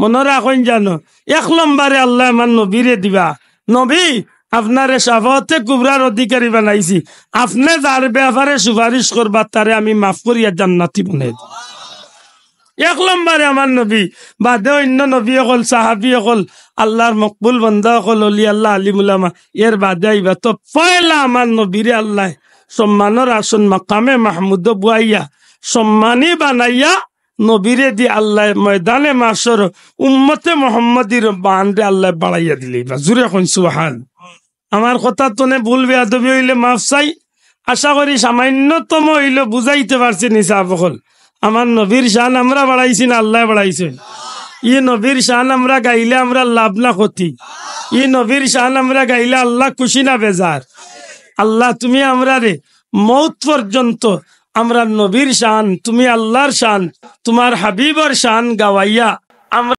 মনো রাখইন জানো, এক লম্বরে আল্লায় আমার নবীরে দিবা, "নবী, আপনারে শাফাআতে কুবরার অধিকারী বানাইছি, আপনে যার বেয়াপারে সুপারিশ করবা, তারে আমি মাফ করিয়া জান্নাতি বানাই দিমু।" এক লম্বরে আমার নবী, বাদে অইন্য নবী অকল, সাহাবী অকল, আল্লার মকবুল বান্দা অকল, অলি আল্লা, আলিম উলামা, এর বাদে আইবা। তো পয়লা আমার নবীরে আল্লায় সম্মানর আসন মাকামে মাহমুদো বওয়াইয়া, সম্মানী বানাইয়া, নবীরে দি আল্লায় ময়দানে মাশর উম্মতে মোহাম্মদীর বানরে আল্লায় বাড়াইয়া দিলাইবা। জুরে কইন সুবহান। আমার কথার থনে ভুল বেয়াদবি অইলে মাফ চাই। আশা করি সামান্যতম অইলেও বুঝাইতে পারছি নি সাব অকল। আমার নবীর শান আমরা বাড়াইছি না আল্লায় বাড়াইছইন? ই নবীর শান আমরা গাইলে আমরার লাভ না ক্ষতি? ই নবীর শান আমরা গাইলে আল্লা খুশি না বেজার? আল্লা, তুমি আমরারে মউত পর্যন্ত আমরার নবীর শান, তুমি আল্লার শান, তুমার হাবিবর শান গাওয়াইয়া আমরা